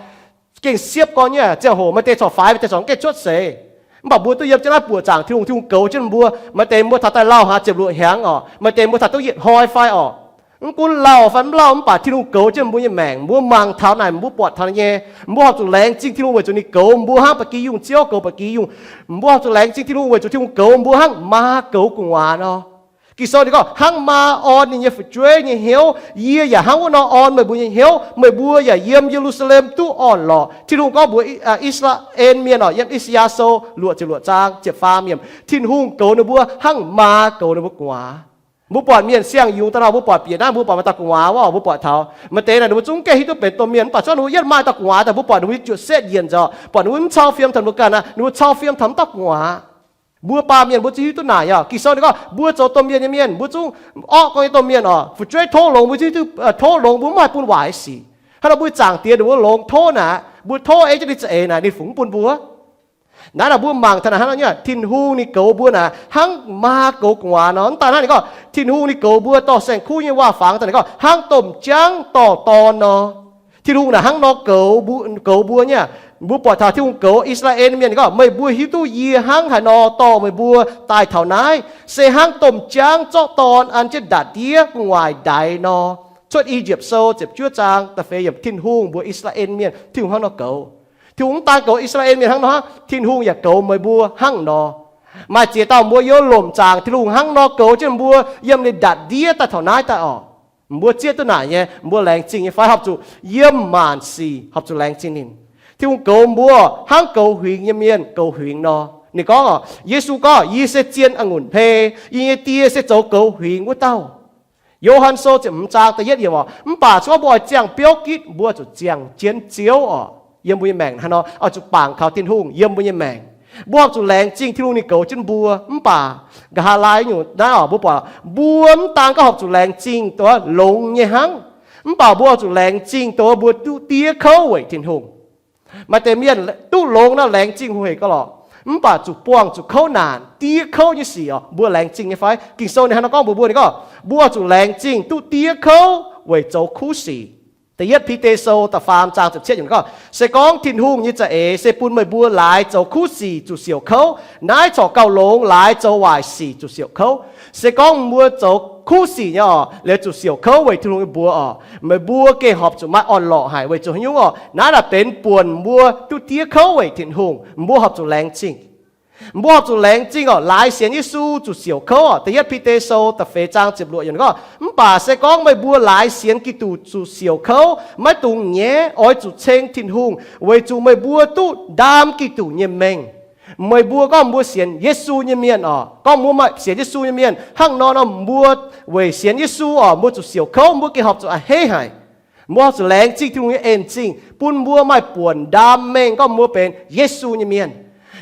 gengh siepv gorn nyei ziangh hoc maaih deix corc faix, maaih deix corc gengh cuotv seix. Mv baac mbuo duqv yiem jienv naaiv buoqc zaangc Tin-Hungh, Tin-Hungh goux jienv mbuo. Maaih deix mbuo taux daaih lauh haaix ziepc luoqc hnyangx oc, maaih deix mbuo taux duqv yietc hnoi fai oc. Mv gunv lauh fai mv lauh mv baac Tin-Hungh goux jienv mbuo nyei maengc. Mbuo mangc taux naaic, mbuo buatc taux nyei. Mbuo horpc zuqc laengz zingh Tin-Hungh weic zuqc ninh goux mbuo hnangv ba'gi yungh Ziouv goux ba'gi yungh. Mbuo horpc zuqc laengz zingh Tin-Hungh weic zuqc Tin-Hungh goux mbuo hnangv maa goux gu'nguaaz nor. Ging-Sou ninh gorngv, hnangv maa orn ninh nyei fu'jueiv nyei hnyouv, yie yaac hnangv wuov nor orn meih mbuo nyei hnyouv. Meih mbuo yaac yiem Ye^lu^saa^lem duqv orn-lorqc. Tin-Hungh gorngv mbuox I^saa^laa^en Mienh oc, yiem I^saa^yaa Sou luoqc ziepc luoqc zaang ziepc faam yiemc, Tin-Hungh goux ninh mbuo hnangv maa goux ninh mbuo gu'nguaaz. Mbuo buatc mienh siang-yungz daaih nor, mbuo buatc bieqc naaiv, mbuo buatc maaih dauh gu'nguaaz wuov, mbuo buatc taux maaih deix naaic ninh mbuo zungv gaengh hiuv duqv benx domh mienh, mv baac cuotv ninh mbuo yietv maaih dauh gu'nguaaz daaih, mbuo buatc ninh mbuo juoqc setv yienc nzengc, buatc ninh mbuo mv cau fiem taux ninh mbuo ganh aqv, ninh mbuo cau fiem taux mv dauh gu'nguaaz. Mbuo baamh mienh mbuo zungv hiuv duqv naaic nyei. Ging-Sou ninh gorngv mbuo zoux domh mienh nyei mienh, mbuo zungv orqv gorngv nyei domh mienh oc, fu'jueiv tov longx mbuo zungv hiuv duqv, tov longx mbuo mv haih bun waaic sic. Hnangv nor mbuo nyei Zaangc Diex ninh mbuo longx tov naaic, mbuo tov ei jienv ninh za'eix naaic ninh fungc mv bun mbuo. Naaiv naaic mbuo mangc taux naaic hnangv nor nyei, Tin-Hungh ninh goux mbuo naaic hnangv maa goux gu'nguaaz nor. Mv daaih hnangv ninh gorngv Tin-Hungh ninh goux mbuo dorh saeng-kuv nyei waac-fangx daaih ninh gorngv hnangv domh jaangv dorh dorn nor. Tin-Hungh naaic hnangv nor goux mbuo nyei. Mbuo buatc taux Tin-Hungh goux I^saa^laa^en Mienh ninh gorngv, meih mbuo hiuv duqv yie hnangv haaix nor dorh meih mbuo daaih taux naaiv, se hnangv domh jaangv zorqv dorn an jienv ndatc ndiev gu'nguaaic ndaix nor. Cuotv I^yipv Sou ziepc juov zaang da'feix yiemc, Tin-Hungh mbuox I^saa^laa^en Mienh Tin-Hungh hnangv nor goux. Tin-Hungh mv daan goux I^saa^laa^en Mienh hnangv nor, Tin-Hungh yaac goux meih mbuo hnangv nor. Maaih ziex dauh mbuo yiem lomc zaangc Tin-Hungh hnangv nor goux jienv mbuo yiem ninh ndatc ndiev daaih taux naaiv daaih orqc. Mbuo zieqv duqv naaic nyei, mbuo laengz zingh nyei fai? Horpc zuqc yiem maanc sic horpc zuqc laengz zingh ninh. Tin-Hungh goux mbuo hnangv goux huingx nyei mienh goux huingx nor. Ninh gorngv orqc, Yesu gorngv, yie se zien a'ngunc hmei, yie nyei Die se zoux goux huingx wuov dauh. Yo^han Sou ziepc hmz zaang da'yietv yiemc orqc, mv baac se gorngv mbuo oix ziangh biouv gitv, mbuo zuqc ziangh jienv Ziouv orqc. Yiem mbuo nyei maengc hnangv nor oix zuqc bangc kaux Tin-Hungh yiem mbuo nyei maengc. Mbuo horpc zuqc laengz zingh Tin-Hungh ninh goux jienv mbuo. Mv baac nqa'haav laai nyungc naaiv orqc, mbuo buatc mbuo mv daan gorngv horpc zuqc laengz zingh dongh longx nyei hnangv, mv baac mbuo horpc zuqc laengz zingh dongh mbuo duqv diev kouv weic Tin-Hungh. Maaih deix mienh duqv longx nor laengz zingh hueix gauh lorqc, mv baac zuqc buangh zuqc kouv naanc, diev kouv nyei sic orqc, mbuo laengz zingh nyei fai? Ging-Sou ninh hnangv nor gorngv mbuox mbuo, ninh gorngv mbuo zuqc laengz zingh duqv diev kouv weic zoux kuv sic. Da'yietv Bide Sou da'faam zaang ziepc cietv yiemc gorngv, se gorngv Tin-Hungh nyei za'eix se bun meih mbuo laaix zoux kuv sic zuqc siouc kouv, naaiv corc gauh longx laaix zoux waaic sic zuqc siouc kouv. Se gorngv mbuo zoux kuv sic nyei orqc, liuz zuqc siouc kouv weic Tin-Hungh nyei mbuox orqc, meih mbuo gengh horpc zuqc maaih orn-lorqc haic. Weic zuqc haaix nyungc orqc? Naaiv naaic benx buonc mbuo duqv diev kouv weic Tin-Hungh. Mbuo horpc zuqc laengz zingh. Mbuo horpc zuqc laengz zingh orqc, laaix sienx Yesu zuqc siouc kouv orqc. Da'yietv Bide Sou da'feix zaang ziepc luoqc yiemc gorngv, mv baac se gorngv meih mbuo laaix sienx Giduc zuqc siouc kouv, maiv dungx nyaiv, oix zuqc ceng Tin-Hungh, weic zuqc meih mbuo duqv ndaam Giduc nyei mengh. Meih mbuo gorngv mbuo sienx Yesu nyei mienh orqc, gorngv mbuo maaih sienx Yesu nyei mienh hnangv nor nor, mbuo weic sienx Yesu orqc, mbuo zuqc siouc kouv, mbuo gengh horpc zuqc a'hneiv haic. Mbuo horpc zuqc laengz zingh Tin-Hungh nyei en zingh bun mbuo maaih buonc ndaam mengh gorngv mbuo benx Yesu nyei mienh.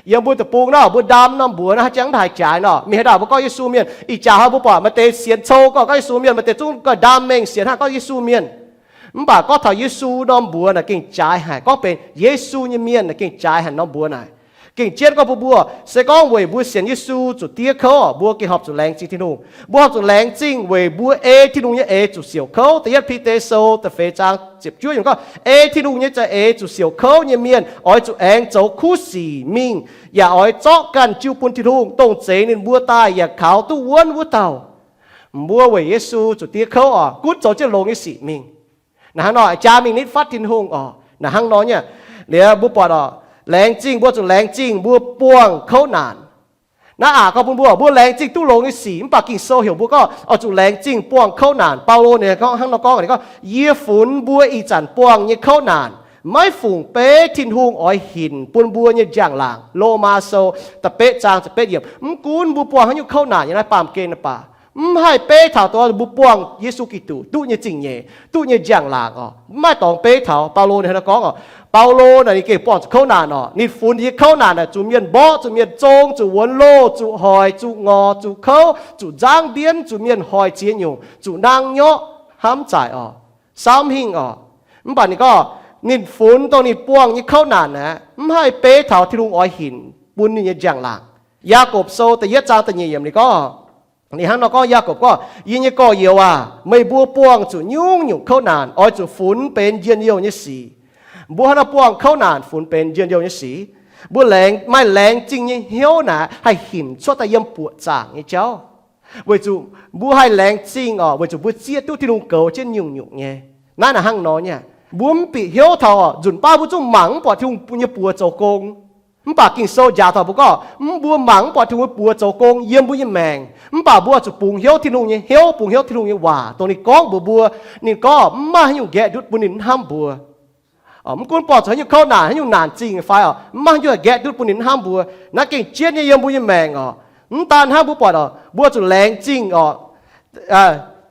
Yiem mbuo deic-bung nor, mbuo ndaam norm mbuox nor, haaix jangx mv haih jaaix nor. Mingh haaix dauh mbuo gorngv Yesu mienh, ih jaax hnoi mbuo buatc maaih deix sienx cou gorngv, gorngv Yesu mienh, maaih deix zungv gauh ndaam mengh sienx hnangv gorngv Yesu mienh. Mv baac gorngv taux Yesu norm mbuox naaic gengh jaaix haic. Gorngv benx Yesu nyei mienh naaic gengh jaaix haic norm mbuox naaic. Gengh jienv gorngv bun mbuo, se gorngv weic mbuo sienx Yesu zuqc diev kouv, mbuo gengh horpc zuqc laengz zingh Tin-Hungh. Mbuo horpc zuqc laengz zingh weic mbuo ei Tin-Hungh nyei eix zuqc siouc kouv. Da'yietv Bide Sou da'feix zaang ziepc juov yiemc gorngv, ei Tin-Hungh nyei za'eix zuqc siouc kouv nyei mienh oix zuqc aengx zoux kuv sic mingh, yaac oix zorqv ganh jiu bun Tin-Hungh, dongh zeix ninh mbuo daaih yaac kaux duqv wuonv wuov dauh. Mbuo weic Yesu zuqc diev kouv orqc, gunv zoux jienv longx nyei sic mingh. Naaiv hnangv nor jaa mingh nitv fatv Tin-Hungh orqc. Naaiv hnangv nor nyei. Liuz mbuo buatc orqc, laengz zingh, mbuo zuqc laengz zingh mbuo buangh kouv naanc. Naaiv aqc gorngv bun mbuo, mbuo laengz zingh duqv longx nyei sic, mv baac Ging-Sou heuc mbuo gorngv oix zuqc laengz zingh buangh kouv naanc. Baulo ninh gorngv hnangv nor gorngv, ninh gorngv, yie funx mbuo ih zanc buangh nyei kouv naanc, maiv fungc beiv Tin-Hungh oix hinc bun mbuo nyei njang-laangc. Lomaa Sou da'betv zaang da'betv yiemc. Mv gunv mbuo buangh haaix nyungc kouv naanc yiem naaiv baamh gen naaic baac, mv haih beiv taux dongh mbuo buangh Yesu Giduc duqv nyei zingh nyeic, duqv nyei njang-laangc orqc. Mv maaih dorngx beiv taux. Baulo ninh hnangv nor gorngv orqc. Baulo naaic ninh gengh buangh zuqc kouv naanc orqc. Ninh funx nyei kouv naanc naaic zuqc mienh mborqv, zuqc mienh zong, zuqc wuonx loh, zuqc hoic, zuqc ngorc, zuqc kouv, zuqc nzangv mbienv, zuqc mienh hoic ziex nyungc, zuqc naang nyorqv, hnamv zaaic orqc, saamv hingh orqc. Mv baac ninh gorngv, ninh funx dongh ninh buangh nyei kouv naanc aeqv, mv haih beiv taux Tin-Hungh oix hinc bun ninh nyei njang-laangc. Yaagorpc Sou da'yietv zaang da'nyeic yiemc ninh gorngv, ninh hnangv nor gorngv, Yaagorpc gorngv, yie nyei gorx-youz aac, meih mbuo buangh zuqc nyungc-nyungc kouv naanc oix zuqc funx benx njien-youh nyei sic. Mbuo hnangv nor buangh kouv naanc funx benx njien-youh nyei sic. Mbuo laengz, maaih laengz zingh nyei hnyouv naaic haih hinc cuotv daaih yiem buoqc zaangc nyei jauv. Weic zuqc mbuo haih laengz zingh orqc, weic zuqc mbuo zieqv duqv Tin-Hungh goux jienv nyungc-nyungc nyei. Naaiv naaic hnangv nor nyei. Mbuo mv bieqc hnyouv taux orqc, nzunc baav mbuo zungv mangc mv buatc Tin-Hungh nyei buoz zoux gong. Mv baac Ging-Sou njaaux taux mbuo gorngv, mv, mbuo mangc mv buatc Tin-Hungh nyei buoz zoux gong yiem mbuo nyei maengc, mv baac mbuo zuqc bungx hnyouv Tin-Hungh nyei hnyouv, bungx hnyouv Tin-Hungh nyei waac dongh ninh gorngv mbuox mbuo. Ninh gorngv mv maaih haaix nyungc nqaeqv ndutv bun ninh mv hnamv mbuo. Mv gunv buangh zuqc haaix nyungc kouv naanc, haaix nyungc naanc zingh fai orqc, mv maaih haaix nyungc nqaeqv ndutv bun ninh mv hnamv mbuo. Naaiv gengh jienv nyei yiem mbuo nyei maengc orqc. Mv daan hnangv mbuo buatc orqc, mbuo zuqc laengz zingh orqc.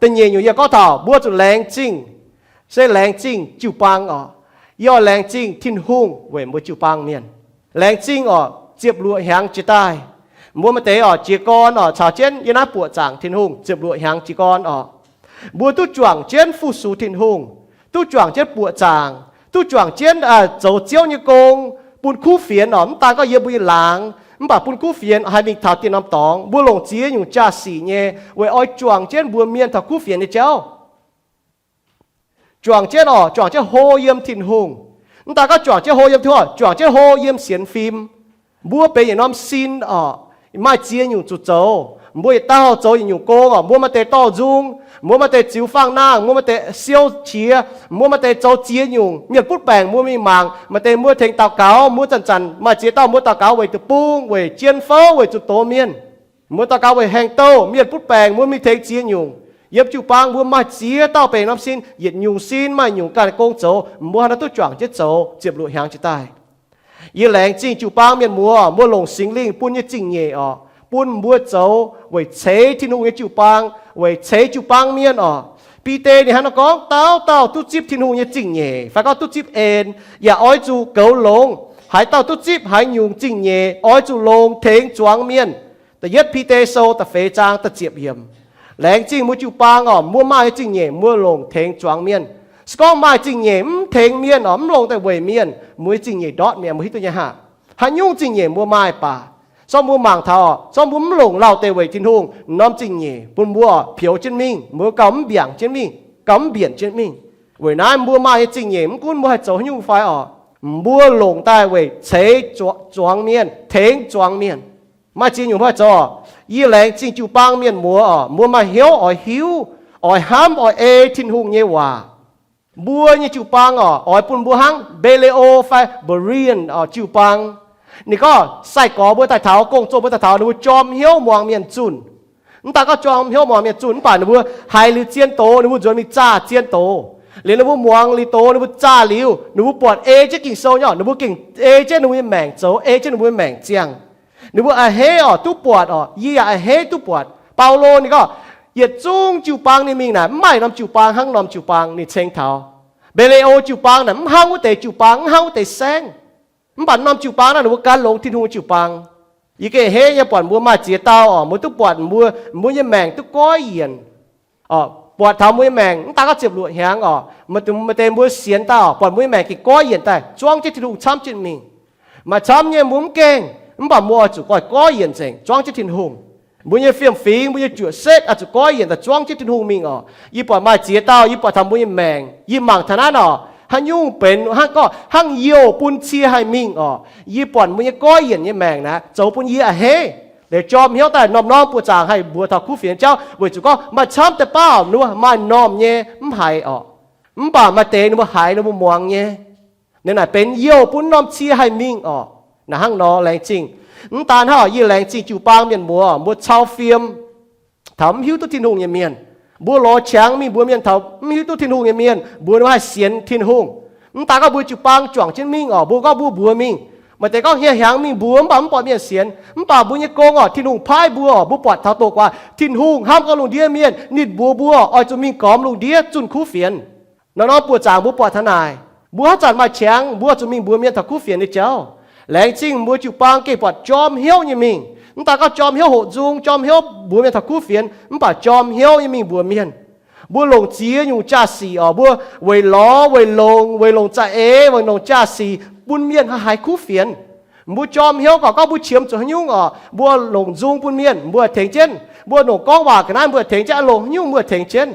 Da'nyeic nyungc yie gorngv taux mbuo zuqc laengz zingh, se laengz zingh jiu-baang orqc. Yie oix laengz zingh Tin-Hungh weic mbuo jiu-baang mienh. Laengz zingh orqc, ziepc luoqc hnyangx jiex daaih, mbuo maaih deix orqc jiez gorn orqc caux jienv yiem naaiv buoqc zaangc Tin-Hungh ziepc luoqc hnyangx jiez gorn orqc. Mbuo duqv juangc jienv fu-sux Tin-Hungh, duqv juangc jienv buoqc zaangc, duqv juangc jienv zoux Ziouv nyei gong, Bun kuv fienx orqc, mv daan gorngv yiem mbuo nyei laangz, mv baac bun kuv fienx haih mingh taux dieh norm dorngx. Mbuo longc ziex nyungc jaa-sic nyei weic oix juangc jienv mbuo mienh taux kuv fienx nyei jauv. Juangc jienv orqc, juangc jienv hlo yiem Tin-Hungh. Mv daan gorngv juangc jienv hlo yiem Tin-Hungh, juangc jienv hlo yiem sienx fim. Mbuo benx yietc norm sin orqc, maaih ziex nyungc zuqc zoux. Mbuo yietc dauh zoux yietc nyungc gong orqc. Mbuo maaih deix dorh nzung, mbuo maaih deix ziux faang-nangh, mbuo maaih deix siou qiex, mbuo maaih deix zoux ziex nyungc. Mienh butv baengc mbuo mingh mangc, maaih deix mbuo tengx daux gaux, mbuo zanc-zanc maaih ziex dauh mbuo daux gaux weic deic-bung, weic jien fouv, weic zuqc doz mienh. Mbuo daux gaux weic haengh douh. Mienh butv baengc mbuo mingh tengx ziex nyungc. Yiem jiu-baang mbuo maaih ziex dauh benx norm sin, yietc nyungc sin maaih nyungc ganh gong zoux. Mbuo haaix nor duqv juangc jienv zoux, ziepc luoqc hnyangx jiex daaih. Yie laengz zingh jiu-baang mienh muoz, mbuo longc Singx Lingh bun nyei zingh nyeic orqc, bun mbuo zoux weic ceix Tin-Hungh nyei jiu-baang, weic ceix jiu-baang mienh orqc. Bide ninh hnangv naaiv gorngv, dauh dauh duqv zipv Tin-Hungh nyei zingh nyeic, fai gorngv duqv zipv en, yaac oix zuqc goux longx. Haaix dauh duqv zipv haaix nyungc zingh nyeic, oix zuqc longc tengx zuangx mienh. Da'yietv Bide Sou da'feix zaang da'ziepc yiemc. Laengz zingh mbuo jiu-baang orqc, mbuo maaih nyei zingh nyeic mbuo longc tengx zuangx mienh. Se gorngv maaih zingh nyeic mv tengx mienh orqc, mv longc daaih weic mienh, mbuo nyei zingh nyeic ndortv mi'aqv. Mbuo hiuv duqv nyei haah? Haaix nyungc zingh nyeic mbuo maaih baac, zorqv mbuo mangc taux orqc, zorqv mbuo mv longc lauh deix weic Tin-Hungh, norm zingh nyeic bun mbuo orqc pioux jienv mingh, mbuo gauh mv mbiaangc jienv mingh, gauh mv mbienc jienv mingh. Weic naaiv mbuo maaih nyei zingh nyeic, mv gunv mbuo haih zoux haaix nyungc fai orqc, mbuo longc daaih weic ceix zuangx mienh, tengx zuangx mienh. Maaih ziex nyungc mbuo haih zoux orqc. Yie laengz zingh jiu-baang mienh muoz orqc, mbuo maaih hnyouv oix hiuv, oix hnamv, oix ei Tin-Hungh nyei waac. Mbuo nyei jiu-baang orqc, oix bun mbuo hnangv Mbe^le^o fai Berean orqc jiu-baang. Ninh gorngv sai-gorx mbuo daaih taux, gong-zoh mbuo daaih taux, ninh mbuo jorm hnyouv muangx mienh zunh. Mv daan gorngv jorm hnyouv muangx mienh zunh, mv baac ninh mbuo haiz liuz zien doz, ninh mbuo nzuonx mingh zaah zien doz. Liuz ninh mbuo muangx liuz doz, ninh mbuo zaah liuz, ninh mbuo buatc ei jienv Ging-Sou nyei orqc, ninh mbuo gengh ei jienv ninh mbuo nyei maengc zoux, ei jienv ninh mbuo nyei maengc ziangh. Ninh mbuo a'hneiv orqc, duqv buatc orqc. Yie yaac a'hneiv duqv buatc. Baulo ninh gorngv, yietc zungv jiu-baang ninh mingh naaic, mv maaih norm jiu-baang hnangv norm jiu-baang ninh ceng taux. Mbe^le^o jiu-baang naaic mv hnangv wuov deix jiu-baang, mv hnangv wuov deix saengv. Mv baac norm jiu-baang naaic ninh mbuo gan longx Tin-Hungh jiu-baang. Yie gengh a'hneiv nyei buatc mbuo maaih ziex dauh orqc, mbuo duqv buatc mbuo, mbuo nyei maengc duqv goiv yienc. Orqc, buatc taux mbuo nyei maengc mv daan gorngv ziepc luoqc hnyangx orqc, maaih deix mbuo sienx daaih orqc, buatc mbuo nyei maengc gengh goiv yienc daaih, zuangv jienv Tin-Hungh camv jienv mingh. Maaih camv nyei mbuo mv gaengh, mv baac mbuo oix zuqc goiv, goiv yienc nzengc, zuangv jienv Tin-Hungh. Mbuo nyei fiem-fingx, mbuo nyei juoqc setv oix zuqc goiv yienc daaih zuangv jienv Tin-Hungh mingh orqc. Yie buatc maaih ziex dauh, yie buatc taux mbuo nyei maengc, yie mangc taux naaiv orqc, haaix nyungc benx hnangv gorngv hnangv youh bun cie haih mingh orqc. Yie buatc mbuo nyei goiv yienc nyei maengc naaic zoux bun yie a'hneiv. Liuz jorm hnyouv daaih norm-norm buoqc zaangc haih mbuox taux kuv fienx jauv weic zuqc gorngv maaih camv deix baav ninh mbuo maaih normh nyei mv haiz orqc. Mv baac maaih deix ninh mbuo haiz, ninh mbuo muangx nyei. Ninh naaic benx youh bun norm cie haih mingh orqc. Naaic hnangv nor laengz zingh. Mv daan hnangv orqc, yie laengz zingh jiu-baang mienh muoz, mbuo cau fiem taux mv hiuv duqv Tin-Hungh nyei mienh. Mbuo lorz qangx mingh mbuox mienh taux mv hiuv duqv Tin-Hungh nyei mienh, mbuox ninh mbuo haih sienx Tin-Hungh. Mv daan gorngv mbuo jiu-baang juangc jienv mingh orqc, mbuo gorngv mbuo mbuox mingh. Maaih deix gorngv hnyangx-hnyangx mingh mbuox mv baac mv buatc mienh sienx. Mv baac mbuo nyei gong orqc, Tin-Hungh paaiv mbuo orqc, mbuo buatc taux doqc guaax Tin-Hungh hnamv gorngv lungh ndiev mienh, ninh mbuox mbuo oix zuqc mingh gormx lungh ndiev zunh kuv fienx. Norm-norm buoqc zaangc mbuo buatc taux naaic, mbuo haaix zanc maaih qangx mbuo zuqc mingh mbuox mienh taux kuv fienx nyei jauv. Laengz zingh mbuo jiu-baang gengh buatc jorm hnyouv nyei mingh. Mv daan gorngv jorm hnyouv hoqc nzung, jorm hnyouv mbuox mienh taux kuv fienx, mv baac jorm hnyouv nyei mingh mbuox mienh. Mbuo longc ziex nyungc jaa-sic orqc, mbuo weic lorz, weic longc, weic longc za'eix, weic longc jaa-sic bun mienh haih haiz kuv fienx. Mbuo jorm hnyouv gorqv gorngv mbuo qiemx zuqc haaix nyungc orqc, mbuo longc nzung bun mienh, mbuo tengx jienv. Mbuo longc gorngv waac ga'naaiv, mbuo tengx jienv. Longc haaix nyungc mbuo tengx jienv.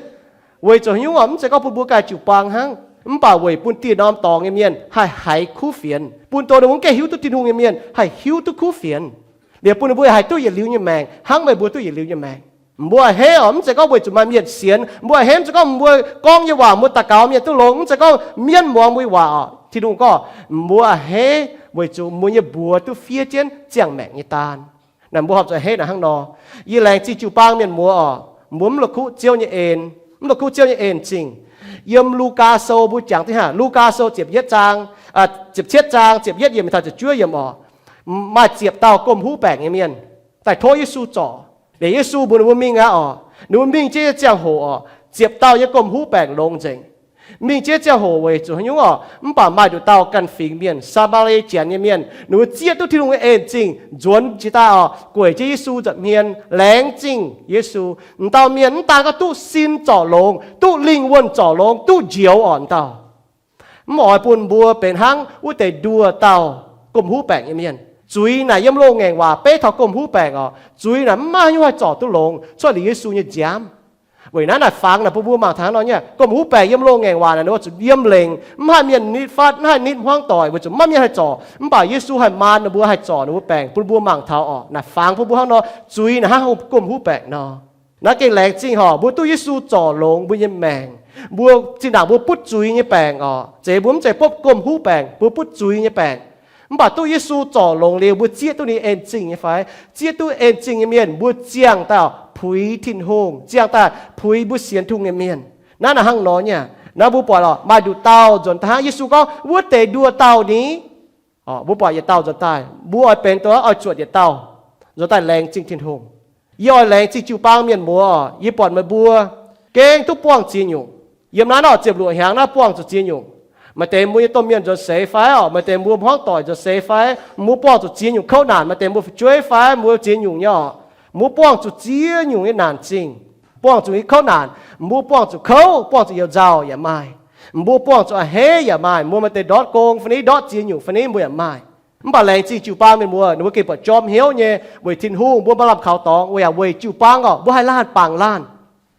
Weic zuqc haaix nyungc orqc, mv zeiz gorngv bun mbuo ganh jiu-baang hnangv, mv baac weic bun dieh norm dorngx nyei mienh haih haiz kuv fienx, bun dongh ninh mbuo mv gaengh hiuv duqv Tin-Hungh nyei mienh haih hiuv duqv kuv fienx. Liuz bun ninh mbuo haih duqv yietc liuz nyei maengc hnangv meih mbuo duqv yietc liuz nyei maengc. Mbuo a'hneiv orqc, mv zeiz gorngv weic zuqc maaih mienh sienx. Mbuo a'hneiv mv zeiz gorngv mbuo gorngv nyei waac mbuo daux gaux mienh duqv longx, mv zeiz gorngv mienv muangx mbuo nyei waac orqc. Tin-Hungh gorngv mbuo a'hneiv weic zuqc mbuo nyei mbuox duqv fiev jienv ziangh maengc nyei daan. Naaic mbuo horpc zuqc a'hneiv naaic hnangv nor. Yie laengz zingh jiu-baang mienh muoz orqc, mbuo mv la'kuqv Ziouv nyei en, mv la'kuqv Ziouv nyei en-zingh. Yiem Lugaa Sou mbuo jangx dih hnangv, Lugaa Sou ziepc yietv zaang, ziepc cietv zaang, ziepc yietv yiemc taux ziepc juov yiemc orqc, maaih ziepc dauh gomh huv baengc nyei mienh daaih tov Yesu zorc. Liuz Yesu mbuox ninh mbuo mingh aqv orqc. Ninh mbuo mingh jienv nyei ziangh hoc orqc, ziepc dauh nyei gomh huv baengc longx nzengc. Mingh jienv ziangh hoc weic zuqc haaix nyungc orqc, mv baac maaih nduqc dauh ganh fingx mienh, Saa^maa^lie Janx nyei mienh, ninh mbuo zieqv duqv Tin-Hungh nyei en-zingh, nzuonx jiex daaih orqc, gueic jienv Yesu nza'hmien, laengz zingh Yesu. M'dauh mienh mv daan gorngv duqv sin zorc longx, duqv lingh wuonh zorc longx, duqv njoux orqc, m'dauh. Mv oix bun mbuo benx hnangv wuov deix nduoh dauh gomh huv baengc nyei mienh. Zuiz naaic yiem loz-ngaengc waac beiv taux gomh huv baengc oc. Zuiz naaic mv maaih haaix nyungc haih zorc duqv longx cuotv liuz Yesu nyei nziaamv. Weic naaiv naaic fangx naaic bun mbuo mangc taux nor nyei, gomh huv baengc yiem loz-ngaengc waac naaic ninh mbuo zuqc yiem lengc, mv haih mienh nitv fatv, mv haih nitv hmuangv doic, weic zuqc maiv mienh haih zorc. Mv baac Yesu haih maan ninh mbuo haih zorc ninh mbuo baengc bun mbuo mangc taux oc. Naaic fangx bun mbuo hnangv nor, zuiz naaic hnangv gomh huv baengc nor. Naaiv gengh laengz zingh horc, mbuo duqv Yesu zorc longx mbuo nyei maengc. Mbuo zinh ndaangc mbuo butv zuiz nyei baengc oc, zeiz mbuo mv zeiz bopv gomh huv baengc, mbuo butv zuiz nyei baengc. Mv baac duqv Yesu zorc longx liuz, mbuo zieqv duqv ninh en zingh nyei fai? Zieqv duqv en zingh nyei mienh, mbuo ziangh daaih puix Tin-Hungh, ziangh daaih puix mbuo sienx Tin-Hungh nyei mienh. Naaiv naaic hnangv nor nyei. Naaiv mbuo buatc oc, maaih nduqc dauh nzuonx daaih hnangv Yesu gorngv, wuov deix nduoh dauh ni. Mbuo buatc yietc dauh nzuonx daaih, mbuo oix benx doh oix zuotc yietc dauh nzuonx daaih laengz zingh Tin-Hungh. Yie oix laengz zingh jiu-baang mienh muoz, yie buatc meih mbuo gengh duqv buangh ziex nyungc. Yiem naaiv nor ziepc luoqc hnyangx naaiv buangh zuqc ziex nyungc. Maaih deix mbuo nyei domh mienh nzuonx seix fai oc, maaih deix mbuo hmuangv doic nzuonx seix fai, mbuo buangh zuqc ziex nyungc kouv naanc. Maaih deix mbuo fu'jueiv fai mbuo ziex nyungc nyei oc. Mbuo buangh zuqc ziex nyungc nyei naanc zingh. Buangh zuqc kouv naanc, mbuo buangh zuqc kouv, buangh zuqc you nzauh yaac maaih. Mbuo buangh zuqc a'hneiv yaac maaih. Mbuo maaih deix ndortv gong fai ni, ndortv ziex nyungc fai ni, mbuo yaac maaih. Mv baac laengz zingh jiu-baang mienh muoz, ninh mbuo gengh buatc jorm hnyouv nyei weic Tin-Hungh, mbuo maiv lamh kaux dorngx, weic yaac weic jiu-baang oc, mbuo haih laanh bangc laanh.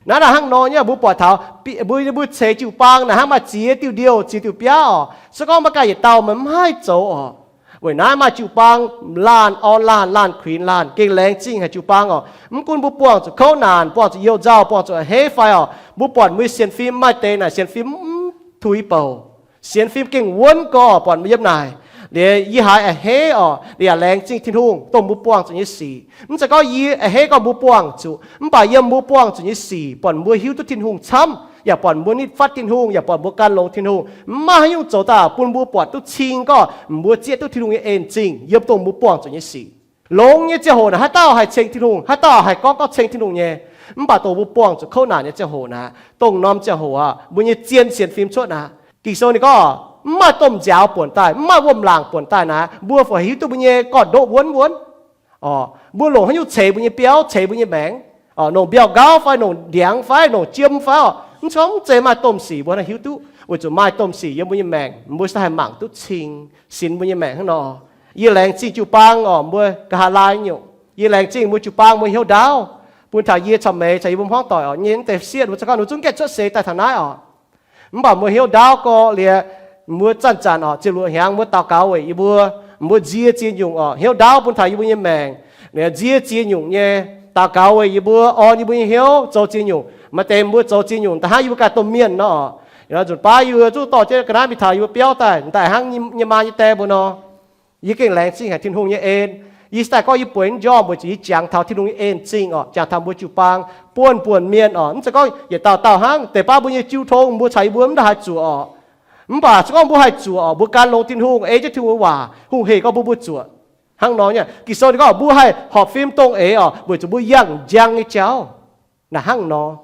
Naaiv naaic hnangv nor nyei, mbuo buatc taux mbuo, mbuo ceix jiu-baang naaic hnangv maaih ziex diuh ndiouh, ziex diuh biaav oc. Se gorngv maiv ganh yietc dauh meih mv haih zoux oc. Weic naaiv maaih jiu-baang laanh orn laanh, laanh kuinx laanh, gengh laengz zingh haic jiu-baang oc. Mv gunv mbuo buangh zuqc kouv naanc, buangh zuqc you nzauh, buangh zuqc a'hneiv fai oc, mbuo buatc mbuo nyei sienx fim maaih deix naaic sienx fim mv tuix bouc. Sienx fim gengh wuonv gorx buatc mbuo yiem naaic. Liuz yie haiz a'hneiv oc, liuz yaac laengz zingh Tin-Hungh dongh mbuo buangh zuqc nyei sic. Mv zeiz gorngv yie a'hneiv gorngv mbuo buangh zuqc, mv baac yiem mbuo buangh zuqc nyei sic buatc mbuo hiuv duqv Tin-Hungh camv, yaac buatc mbuo nitv fatv Tin-Hungh, yaac buatc mbuo gan longx Tin-Hungh. Mv maaih haaix nyungc zoux daaih bun mbuo buatc duqv cing gorngv mbuo zieqv duqv Tin-Hungh nyei en zingh yiem dongh mbuo buangh zuqc nyei sic. Longx nyei ziangh hoc naaic haaix dauh haih ceng Tin-Hungh, haaix dauh haih gorngv gorngv ceng Tin-Hungh nyei. Mv baac dongh mbuo buangh zuqc kouv naanc nyei ziangh hoc naaic, dongh norm ziangh hoc aqv, mbuo nyei zien sienx fim cuotv naaic. Ging-Sou ninh gorngv, mv maaih domh nziaaux buonc daaih, mv maaih wuom-laangc buonc daaih naaic, mbuo fih hiuv duqv mbuo nyei gorn-ndoqv wuonv wuonv. Oc, mbuo longc haaix nyungc ceix mbuo nyei biauv, ceix mbuo nyei maengc? Oc, longc mbiauh nqauv fai longc ndiangx fai longc jiem fai oc, mv zeiz maaih domh sic mbuo haih hiuv duqv. Weic zuqc maaih domh sic yiem mbuo nyei maengc, mbuo se haih mangc duqv cing sinx mbuo nyei maengc hnangv nor. Yie laengz zingh jiu-baang oc, mbuo nqa'haav laai nyungc. Yie laengz zingh mbuo jiu-baang mbuo hnyouv ndaauv, bun taux yie caux meih caux yie mbuo hmuangv doic oc, nyei mv deix sieqv mbuo za'gengh nor zungv gaengh cuotv seix daaih taux naaiv oc. Mv baac mbuo hnyouv ndaauv gorx liuz, mbuo zanc-zanc oc, ziepc luoqc hnyangx mbuo daux gaux weic yie mbuo, mbuo nzie ziex nyungc oc, hnyouv ndaauv bun taux yie mbuo nyei maengc. Liuz nzie ziex nyungc nyei, daux gaux weic yie mbuo, orn yie mbuo nyei hnyouv zoux ziex nyungc. Maaih deix mbuo zoux ziex nyungc da'hnangv yie mbuo ganh domh mienh nor oc. Nzunc baav yie mbuo zungv dorh jienv ga'naaiv mingh taux yie mbuo biauv daaih, daaih hnangv nyei maa nyei die mbuo nor. Yie gengh laengz zingh haic Tin-Hungh nyei en. Yie se daaih gorngv yie bueix njormh weic zuqc yie jangx taux Tin-Hungh nyei en zingh oc, jangx taux mbuo jiu-baang buonv-buonc mienh oc. Mv zeiz gorngv yietc dauh dauh hnangv, deix baav mbuo nyei jiu tong mbuo caux yie mbuo mv daaih haih zuoqc oc. Mv baac se gorngv mbuo haih zuoqc oc, mbuo gan longx Tin-Hungh, ei jienv Tin-Hungh nyei waac, hungh heic gorngv mbuo mbuo zuoqc. Hnangv nor nyei, Ging-Sou ninh gorngv mbuo haih horpc fim dongh eix oc, weic zuqc mbuo yangh njang nyei jauv. Naaic hnangv nor,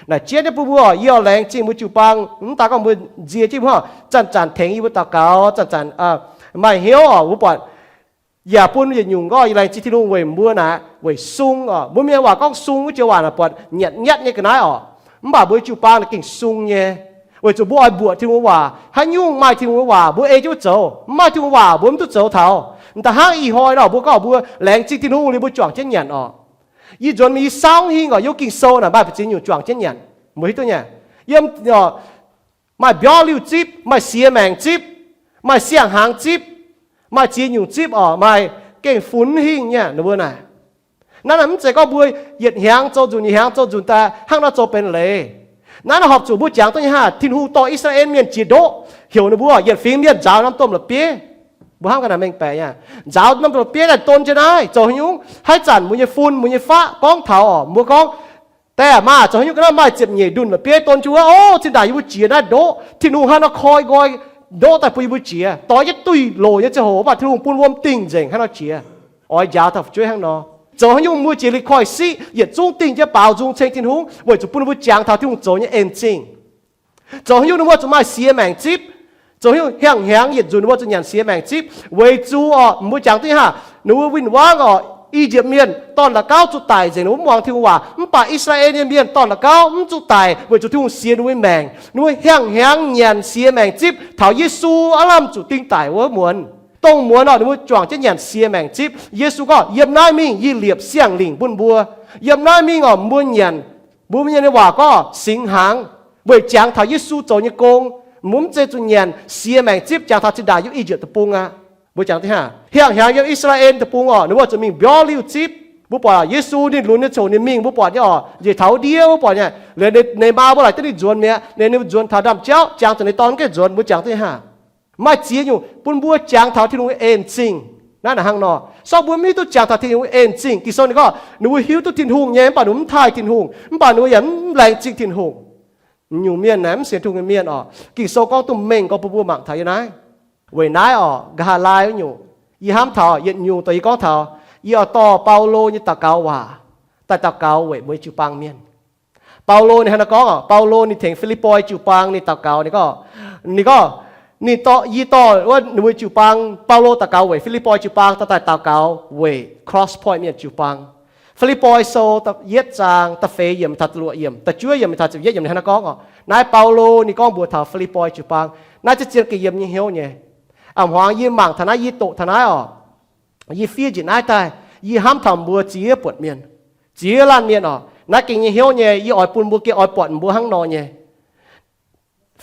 naaic jienv nyei bun mbuo oc, yie oix laengz zingh mbuo jiu-baang, mv daaih gorngv mbuo nzie jienv mbuo zanc-zanc tengx yie mbuo daux gaux, zanc-zanc maaih hnyouv oc, mbuo buatc yaac bun yietc nyungc gorngv yie laengz zingh Tin-Hungh weic mbuo naaic weic sung oc. Mbuo mienh waac gorngv sung wuov joux waac naaic buatc nyatc nyatv nyei ga'naaiv oc. Mv baac mbuo jiu-baang naaic gengh sung nyei, weic zuqc mbuo oix mbuoqc Tin-Hungh waac. Haaix nyungc maaih Tin-Hungh waac mbuo ei jienv wuov zoux, mv maaih Tin-Hungh waac mbuo mv duqv zoux taux. Da'hnangv ih hnoi nor mbuo gorngv mbuo laengz zingh Tin-Hungh liuz mbuo juangc jienv nyanc oc. Yie nzuonx mingh yie saauv hingh oc, yiem Ging-Sou naaic maaih ziex nyungc juangc jienv nyanc, mbuo hiuv duqv nyei. Yiem maaih mbiorngz liuh zipv, maaih siex maengc zipv, maaih siang-hnaangx zipv, maaih ziex nyungc zipv oc, maaih gengh funx hingh nyei ninh mbuo naaic. Naaiv naaic mv zeiz gorngv mbuo yietc hnyangx zoux nzunc, yietc hnyangx zoux nzunc daaih hnangv nor zoux benx leiz. Naaiv naaic horpc zuqc mbuo jangx duqv nyei hnangv, Tin-Hungh dorh I^saa^laa^en Mienh jiex ndoqv, heuc ninh mbuo yietc fingx mienh nzaaux norm domh la'bieiv. Mbuo hnamv ga'naaiv mengh baeqc aqv, nzaaux norm domh la'bieiv daaih don jienv naaiv zoux haaix nyungc? Haaix zanc mbuo nyei fun, mbuo nyei faqv gorngv taux oc, mbuo gorngv, daaih aac maah, zoux haaix nyungc ga'naaiv maaih ziepc nyeic ndunh la'bieiv don jienv wuov, o, zinh ndaangc yie mbuo jiex naaiv ndoqv, Tin-Hungh hnangv nor koi nqoi ndoqv daaih bun yie mbuo jiex, doix jienv duih loc nyei ziangh hoc, mv baac Tin-Hungh bun wuom dingh nzengc hnangv nor jiex. Oix njaaux taux fu'jueiv hnangv nor, zoux haaix nyungc mbuo jiex liuz koiv-siqv yietc zungv dingh jienv baaux nzung ceng Tin-Hungh, weic zuqc bun mbuo jangx taux Tin-Hungh zoux nyei en zingh. Zoux haaix nyungc ninh mbuo zuqc maaih siex maengc zipv? Zoux haaix nyungc hiang hnyangx yietc nzunc ninh mbuo zuqc nyanc siex maengc zipv? Weic zuqc oc, mbuo jangx duqv nyei hnangv, ninh mbuo win-wangv oc, I^yipv Mienh dorn-la'gauv zuqc daic nzengc, ninh mbuo mv muangx Tin-Hungh waac. Mv baac I^saa^laa^en nyei mienh dorn-la'gauv mv zuqc daic weic zuqc Tin-Hungh siex ninh mbuo nyei maengc. Ninh mbuo hiang hnyangx nyanc siex maengc zipv taux Yesu aav lamh zuqc ding daic wuov muonz. Dongh muonz oc, ninh mbuo juangc jienv nyanc siex maengc zipv. Yesu gorngv, yiem naaiv mingh yie liepc siang-lingc bun mbuo. Yiem naaiv mingh oc, mbuo nyanc, mbuo mienh nyei waac gorngv singx hnaangx, weic jangx taux Yesu zoux nyei gong. Mbuo mv zeiz zuqc nyanc siex maengc zipv jangx taux zinh ndaangc yiem I^yipv Deic-Bung aqv. Mbuo jangx diqv haav, hiang hnyangx yiem I^saa^laa^en Deic-Bung oc, ninh mbuo zuqc mingh mbiorngz liuh zipv. Mbuo buatc Yesu ninh lunx nyei coc ninh mingh, mbuo buatc nyei oc, njiec taux wuov ndiev mbuo buatc nyei, ninh maa mbuo laaic duqv ninh nzuonx mi'aqv, ninh, ninh nzuonx taux ndaamv-jauv, jangx zuqc ninh dorn gaengh nzuonx, mbuo jangx diqv haav. Maaih ziex nyungc bun mbuo jangx taux Tin-Hungh nyei en zingh. Naaiv hnangv nor, sorng mbuo mv hiuv duqv jangx taux Tin-Hungh nyei en zingh. Ging-Sou ninh gorngv ninh mbuo hiuv duqv Tin-Hungh nyei, mv baac ninh mbuo mv taaih Tin-Hungh, mv baac ninh mbuo yaac mv laengz zingh Tin-Hungh. Nyungc mienh naaic mv sienx Tin-Hungh nyei mienh oc, Ging-Sou gorngv duqv mengh gorngv bun mbuo mangc taux yiem naaiv. Weic naaiv oc, nqa'haav laai wuov nyungc, yie hnamv taux yietc nyungc dongh yie gorngv taux, yie oix dorh Baulo nyei daux gaux waac daaih daux gaux weic mbuo jiu-baang mienh. Baulo ninh hnangv naaiv gorngv oc, Baulo ninh tengx Fi^lipv^poi jiu-baang ninh daux gaux, ninh gorngv, ninh gorngv, ninh dorh, yie dorh wuov ninh mbuo jiu-baang, Baulo daux gaux weic Fi^lipv^poi jiu-baang, dorh daaih daux gaux weic Cross Point mienh jiu-baang. Fi^lipv^poi Sou yietv zaang da'feix yiemc taux da'luoqc yiemc, da'juov yiemc taux ziepc yietv yiemc ninh hnangv naaiv gorngv oc, naaiv Baulo ninh gorngv mbuox taux Fi^lipv^poi jiu-baang. Naaiv zien-zien gengh yiem nyei hnyouv nyei. A'hmuangx yie mangc taux naaiv, yie doqc taux naaiv oc, yie fiev njiec naaiv daaih, yie hnamv taux mbuo ziex buonc mienh, ziex laanh mienh oc, naaiv gengh nyei hnyouv nyei. Yie oix bun mbuo gengh oix buatc mbuo hnangv nor nyei.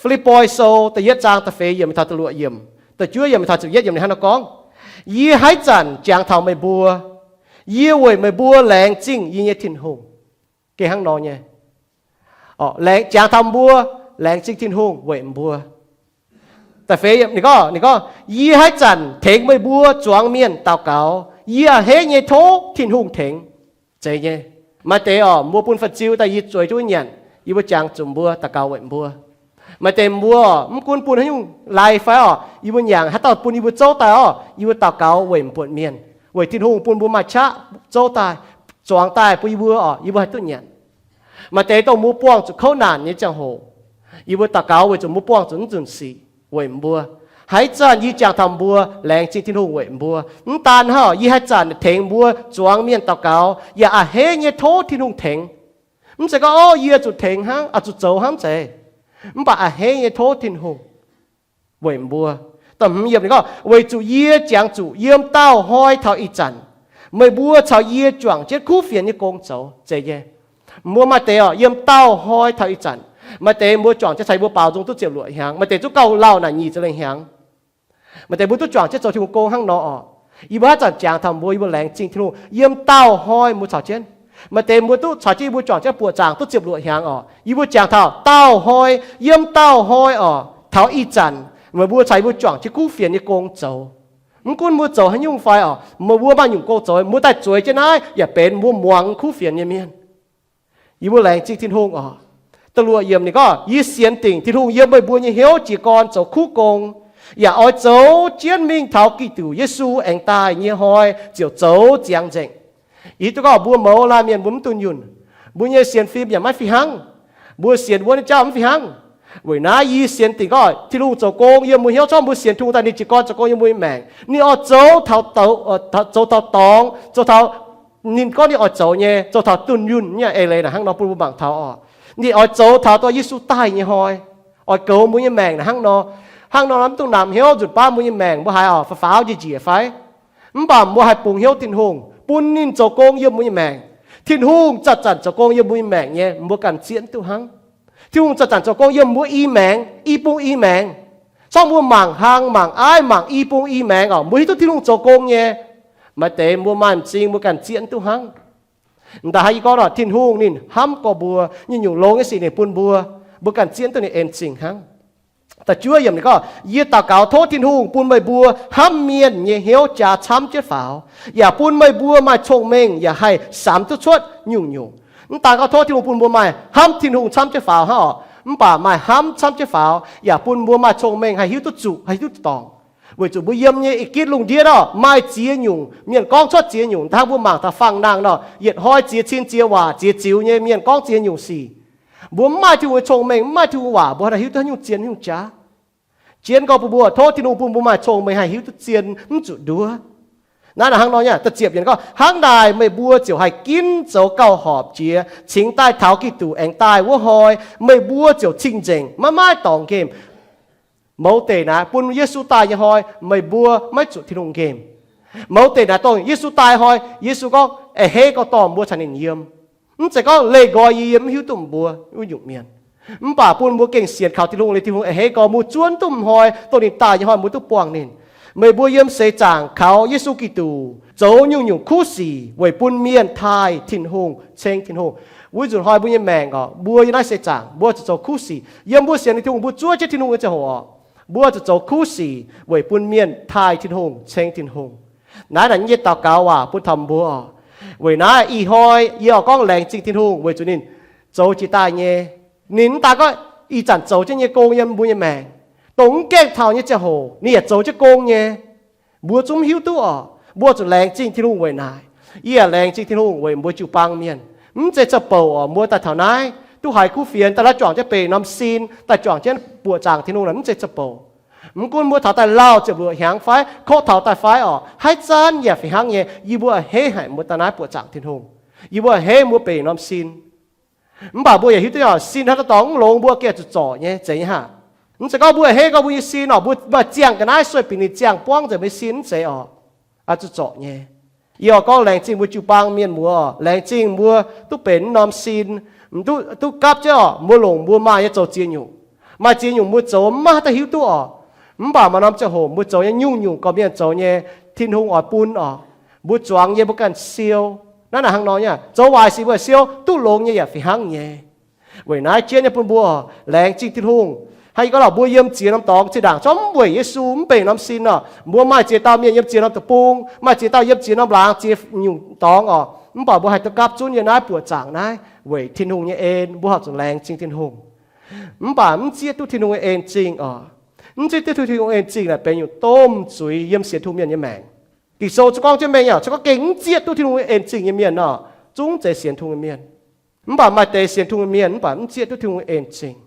Fi^lipv^poi Sou da'yietv zaang da'feix yiemc taux da'luoqc yiemc, da'juov yiemc taux ziepc yietv yiemc ninh hnangv naaiv gorngv, yie haaix zanc jangx taux meih mbuo, yie weic meih mbuo laengz zingh yie nyei Tin-Hungh. Gengh hnangv nor nyei. Jangx taux mbuo, laengz zingh Tin-Hungh weic mbuo. Ninh gorngv, ninh gorngv, yie haaix zanc tengx meih mbuo zuangx mienh daux gaux, yie a'hneiv nyei tov Tin-Hungh tengx. Zeiz nyei. Maaih deix oc, mbuo bun fan-ziu daaih yie zueiz duqv nyanc, yie mbuo jangx zuqc mbuo daux gaux weic mbuo. Maaih deix mbuo mv gunv bun haaix nyungc lai fai oc, yie mbuo nyanc haaix dauh bun yie mbuo zouv daaih oc, yie mbuo daux gaux weic m'buoqc mienh, weic Tin-Hungh bun mbuo maaih qaqv zouv daaih, zuangx daaih bun yie mbuo oc, yie mbuo haih duqv nyanc. Maaih deix dongh mbuo buangh zuqc kouv naanc nyei ziangh hoc, yie mbuo daux gaux weic zuqc mbuo buangh zuqc naaiv nzunc sic weic mbuo. Haaix zanc yie jangx taux mbuo, laengz zingh Tin-Hungh weic mbuo. Mv daan hnangv, yie haaix zanc tengx mbuo zuangx mienh daux gaux yaac a'hneiv nyei tov Tin-Hungh tengx. Mv zeiz gorngv, o, yie zuqc tengx hnangv, zuqc zoux hnangv zeiz. Mv baac a'hneiv nyei tov Tin-Hungh weic mbuo. Da'hmz yiemc ninh gorngv, weic zuqc yie jangx zuqc yiem daauh hnoi taux ih zanc, meih mbuo caux yie juangc jienv kuv fienx nyei gong zoux. Zeiz nyei. Mbuo maaih deix oc, yiem daauh hnoi taux ih zanc, maaih deix mbuo juangc jienv caux yie mbuo baaux nzung duqv ziepc luoqc hnyangx, maaih deix duqv gauh lauh naaic nyic ziepc lengh hnyangx. Maaih deix mbuo duqv juangc jienv zoux Tin-Hungh gong hnangv nor oc. Yie mbuo haaix zanc jangx taux mbuo, yie mbuo laengz zingh Tin-Hungh, yiem daauh hnoi mbuo caux jienv. Maaih deix mbuo duqv caux jienv yie mbuo juangc jienv buoqc zaangc duqv ziepc luoqc hnyangx oc. Yie mbuo jangx taux daauh hnoi, yiem daauh hnoi oc, taux ih zanc meih mbuo caux yie mbuo juangc jienv kuv fienx nyei gong zoux. Mv gunv mbuo zoux haaix nyungc fai oc, meih mbuo maaih nyungc gong zoux, mbuo daaih zueiz jienv naaiv yaac benx mbuo muangx kuv fienx nyei mienh. Yie mbuo laengz zingh Tin-Hungh oc. Da'luoqc yiemc ninh gorngv, yie sienx dingc Tin-Hungh yiem meih mbuo nyei hnyouv jiez gorn zoux kuv gong, yaac oix zoux jienv mingh taux Giduc Yesu aengx daaih nyei hnoi ziouc zoux ziangx nzengc. Ih duqv gorngv mbuo mouz laanh mienh mbuo mv dunh yunh, mbuo nyei sienx fim yaac maiv fih hnangv. Mbuo sienx wuov nyei jauv mv fih hnangv. Weic naaiv yie sienx dingc gorngv Tin-Hungh zoux gong yiem mbuo hnyouv, zorqv mbuo sienx Tin-Hungh daaih ninh jiez gorn zoux gong yiem mbuo nyei maengc. Ninh oix zoux taux, zoux taux dorngx, zoux taux ninh gorngv ninh oix zoux nyei, zoux taux dunh yunh nyei eix leiz naaic hnangv nor bun mbuo mangc taux oc. Ninh oix zoux taux dongh Yesu daaih nyei hnoi, oix goux mbuo nyei maengc naaic hnangv nor. Hnangv nor mv dungx namx hnyouv nzunc baav mbuo nyei maengc mbuo haiz oc, faaux faaux njiec njiec fai. Mv baac mbuo haih bungx hnyouv Tin-Hungh bun ninh zoux gong yiem mbuo nyei maengc. Tin-Hungh zanc-zanc zoux gong yiem mbuo nyei maengc nyei, mbuo ganh zieqv mv duqv hnangv. Tin-Hungh zanc-zanc zoux gong yiem mbuo i maengx, i bung i maengx. Sorng mbuo mangc hlang mangc aiv mangc i bung i maengx oc, mbuo hiuv duqv Tin-Hungh zoux gong nyei. Maaih deix mbuo maaih m'zing mbuo ganh zieqv mv duqv hnangv. M'daaih hnangv yie gorngv oc, Tin-Hungh ninh hnamv gorx mbuo, nyei nyungc longx nyei sic ninh bun mbuo, mbuo ganh zieqv mv duqv ninh en zingh hnangv. Da'juov yiemc ninh gorngv, yie daux gaux tov Tin-Hungh bun meih mbuo hnamv mienh nyei hnyouv jaa camv jienv faaux, yaac bun meih mbuo maaih cong-mengh yaac haih samx duqv cuotv nyungc-nyungc. Mv daan gorngv tov Tin-Hungh bun mbuo maaih hnamv Tin-Hungh camv jienv faaux hnangv oc, mv baac maaih hnamv camv jienv faaux yaac bun mbuo maaih cong-mengh haih hiuv duqv zuqc, haih hiuv duqv dorngc. Weic zuqc mbuo yiem nyei ih gitv lungh ndiev nor maaih ziex nyungc mienh gorngv cuotv ziex nyungc. Hnangv mbuo mangc taux fangx nangh nor, yietc hnoi ziex cin ziex waac ziex ziux nyei mienh gorngv ziex nyungc sic. Mbuo mv maaih Tin-Hungh nyei cong-mengh, mv maaih Tin-Hungh waac, mbuo haih hiuv duqv haaix nyungc zien haaix nyungc jaav. Zien gorngv bun mbuo, tov Tin-Hungh bun mbuo maaih cong-mengh haih hiuv duqv zien mv zuqc nduov. Naaiv hnangv nor nyei, da'ziepc yiemc gorngv, hnangv naaic meih mbuo ziouc haih ginv zoux gauh horpc jiex cingx daaih taux Giduc aengx daaih wuov hnoi, meih mbuo ziouc cing-nzengc maiv maaih dorngx nqemh. Mouz deic naaiv bun Yesu daaih nyei hnoi meih mbuo maiv zuqc Tin-Hungh nqemh. Mouz deic naaiv dongh Yesu daaih hnoi, Yesu gorngv, a'hneiv gau dorh mbuo caux ninh yiem. Mv zeiz gorngv leih nqoi yie yiem mv hiuv duqv mbuo wuov nyungc mienh. Mv baac bun mbuo gengh sienx kaux Tin-Hungh liuz, Tin-Hungh a'hneiv gau mbuo zuov duqv hnoi, dongh ninh daaih nyei hnoi mbuo duqv buangh ninh. Meih mbuo yiem seix zaangc kaux Yesu Giduc zoux nyungc-nyungc kuv sic weic bun mienh taaih Tin-Hungh, ceng Tin-Hungh. Wuov nzunc hnoi mbuo nyei maengc oc, mbuo yiem naaiv seix zaangc mbuo zuqc zoux kuv sic. Yiem mbuo sienx Tin-Hungh, mbuo zuov jienv Tin-Hungh nyei ziangh hoc oc, mbuo zuqc zoux kuv sic weic bun mienh taaih Tin-Hungh, ceng Tin-Hungh. Naaiv naaic nyei daux gaux waac bun taux mbuo oc. Weic naaiv ih hnoi yie oix gorngv laengz zingh Tin-Hungh weic zuqc ninh zoux jiex daaih nyei. Ninh mv daan gorngv ih zanc zoux jienv nyei gong yiem mbuo nyei maengc, dongh mv gaengh taux nyei ziangh hoc ninh yaac zoux jienv gong nyei. Mbuo zungv hiuv duqv oc. Mbuo zuqc laengz zingh Tin-Hungh weic naaic. Yie yaac laengz zingh Tin-Hungh weic mbuo jiu-baang mienh. Mv zeiz za'bouc oc, mbuo daaih taux naaiv duqv haiz kuv fienx, daaih laav juangc jienv benx norm sin, daaih juangc jienv buoqc zaangc Tin-Hungh naaic mv zeiz za'bouc. Mv gunv mbuo taux daaih lauh ziepc luoqc hnyangx fai kov taux daaih fai oc, haaix zanc yaac fih hnangv nyei. Yie mbuo a'hneiv haic mbuo daaih naaiv buoqc zaangc Tin-Hungh. Yie mbuo a'hneiv mbuo benx norm sin. Mv baac mbuo yaac hiuv duqv oc, sin hnangv naaiv dorngx mv longx mbuo gengh zuqc zorc nyei, zeiz nyei hnangv. Mv zeiz gorngv mbuo a'hneiv gorngv mbuo nyei sin oc, mbuo maaih ziangh ga'naaiv sueih bieqc ninh ziangh buangv nzengc mbuo nyei sin, mv zeiz oc. Zuqc zorc nyei. Yie oix gorngv laengz zingh mbuo jiu-baang mienh muoz, laengz zingh mbuo duqv benx norm sin, duqv, duqv gapv jienv oc, mbuo longc mbuo maaih nyei zoux ziex nyungc. Maaih ziex nyungc mbuo zoux maiv maaih haaix dauh hiuv duqv oc. Mv baac maaih norm ziangh hoc mbuo zoux nyei nyungc-nyungc gorqv-mienh zoux nyei, Tin-Hungh oix bun oc. Mbuo zuangx nyei mbuo ganh siou. Naaiv naaic hnangv nor nyei, zoux waaic sic mbuo siou, duqv longx nyei yaac fih hnangv nyei. Weic naaiv jienv nyei bun mbuo laengz zingh Tin-Hungh. Hnangv yie gorngv lorqc, mbuo yiem ziex norm dorngx zinh ndaangc zungv mv weic Yesu, mv benx norm sin oc. Mbuo maaih ziex dauh mienh yiem ziex norm deic-bung, maaih ziex dauh yiem ziex norm laangz ziex nyungc dorngx oc. Mv baac mbuo haih duqv gapv zunv yiem naaiv buoqc zaangc naaiv weic Tin-Hungh nyei en, mbuo horpc zuqc laengz zingh Tin-Hungh. Mv baac mv zieqv duqv Tin-Hungh nyei en zingh oc. Mv zieqv duqv Tin-Hungh en zingh naaic benx nyungc domh zuiz yiem sienx Tin-Hungh mienh nyei maengc. Ging-Sou zuqc gorngv jienv mengh yaac zuqc gorngv gengh mv zieqv duqv Tin-Hungh en zingh nyei mienh nor, zungv zeiz sienx Tin-Hungh nyei mienh. Mv baac maaih deix sienx Tin-Hungh nyei mienh mv baac mv zieqv duqv Tin-Hungh en zingh.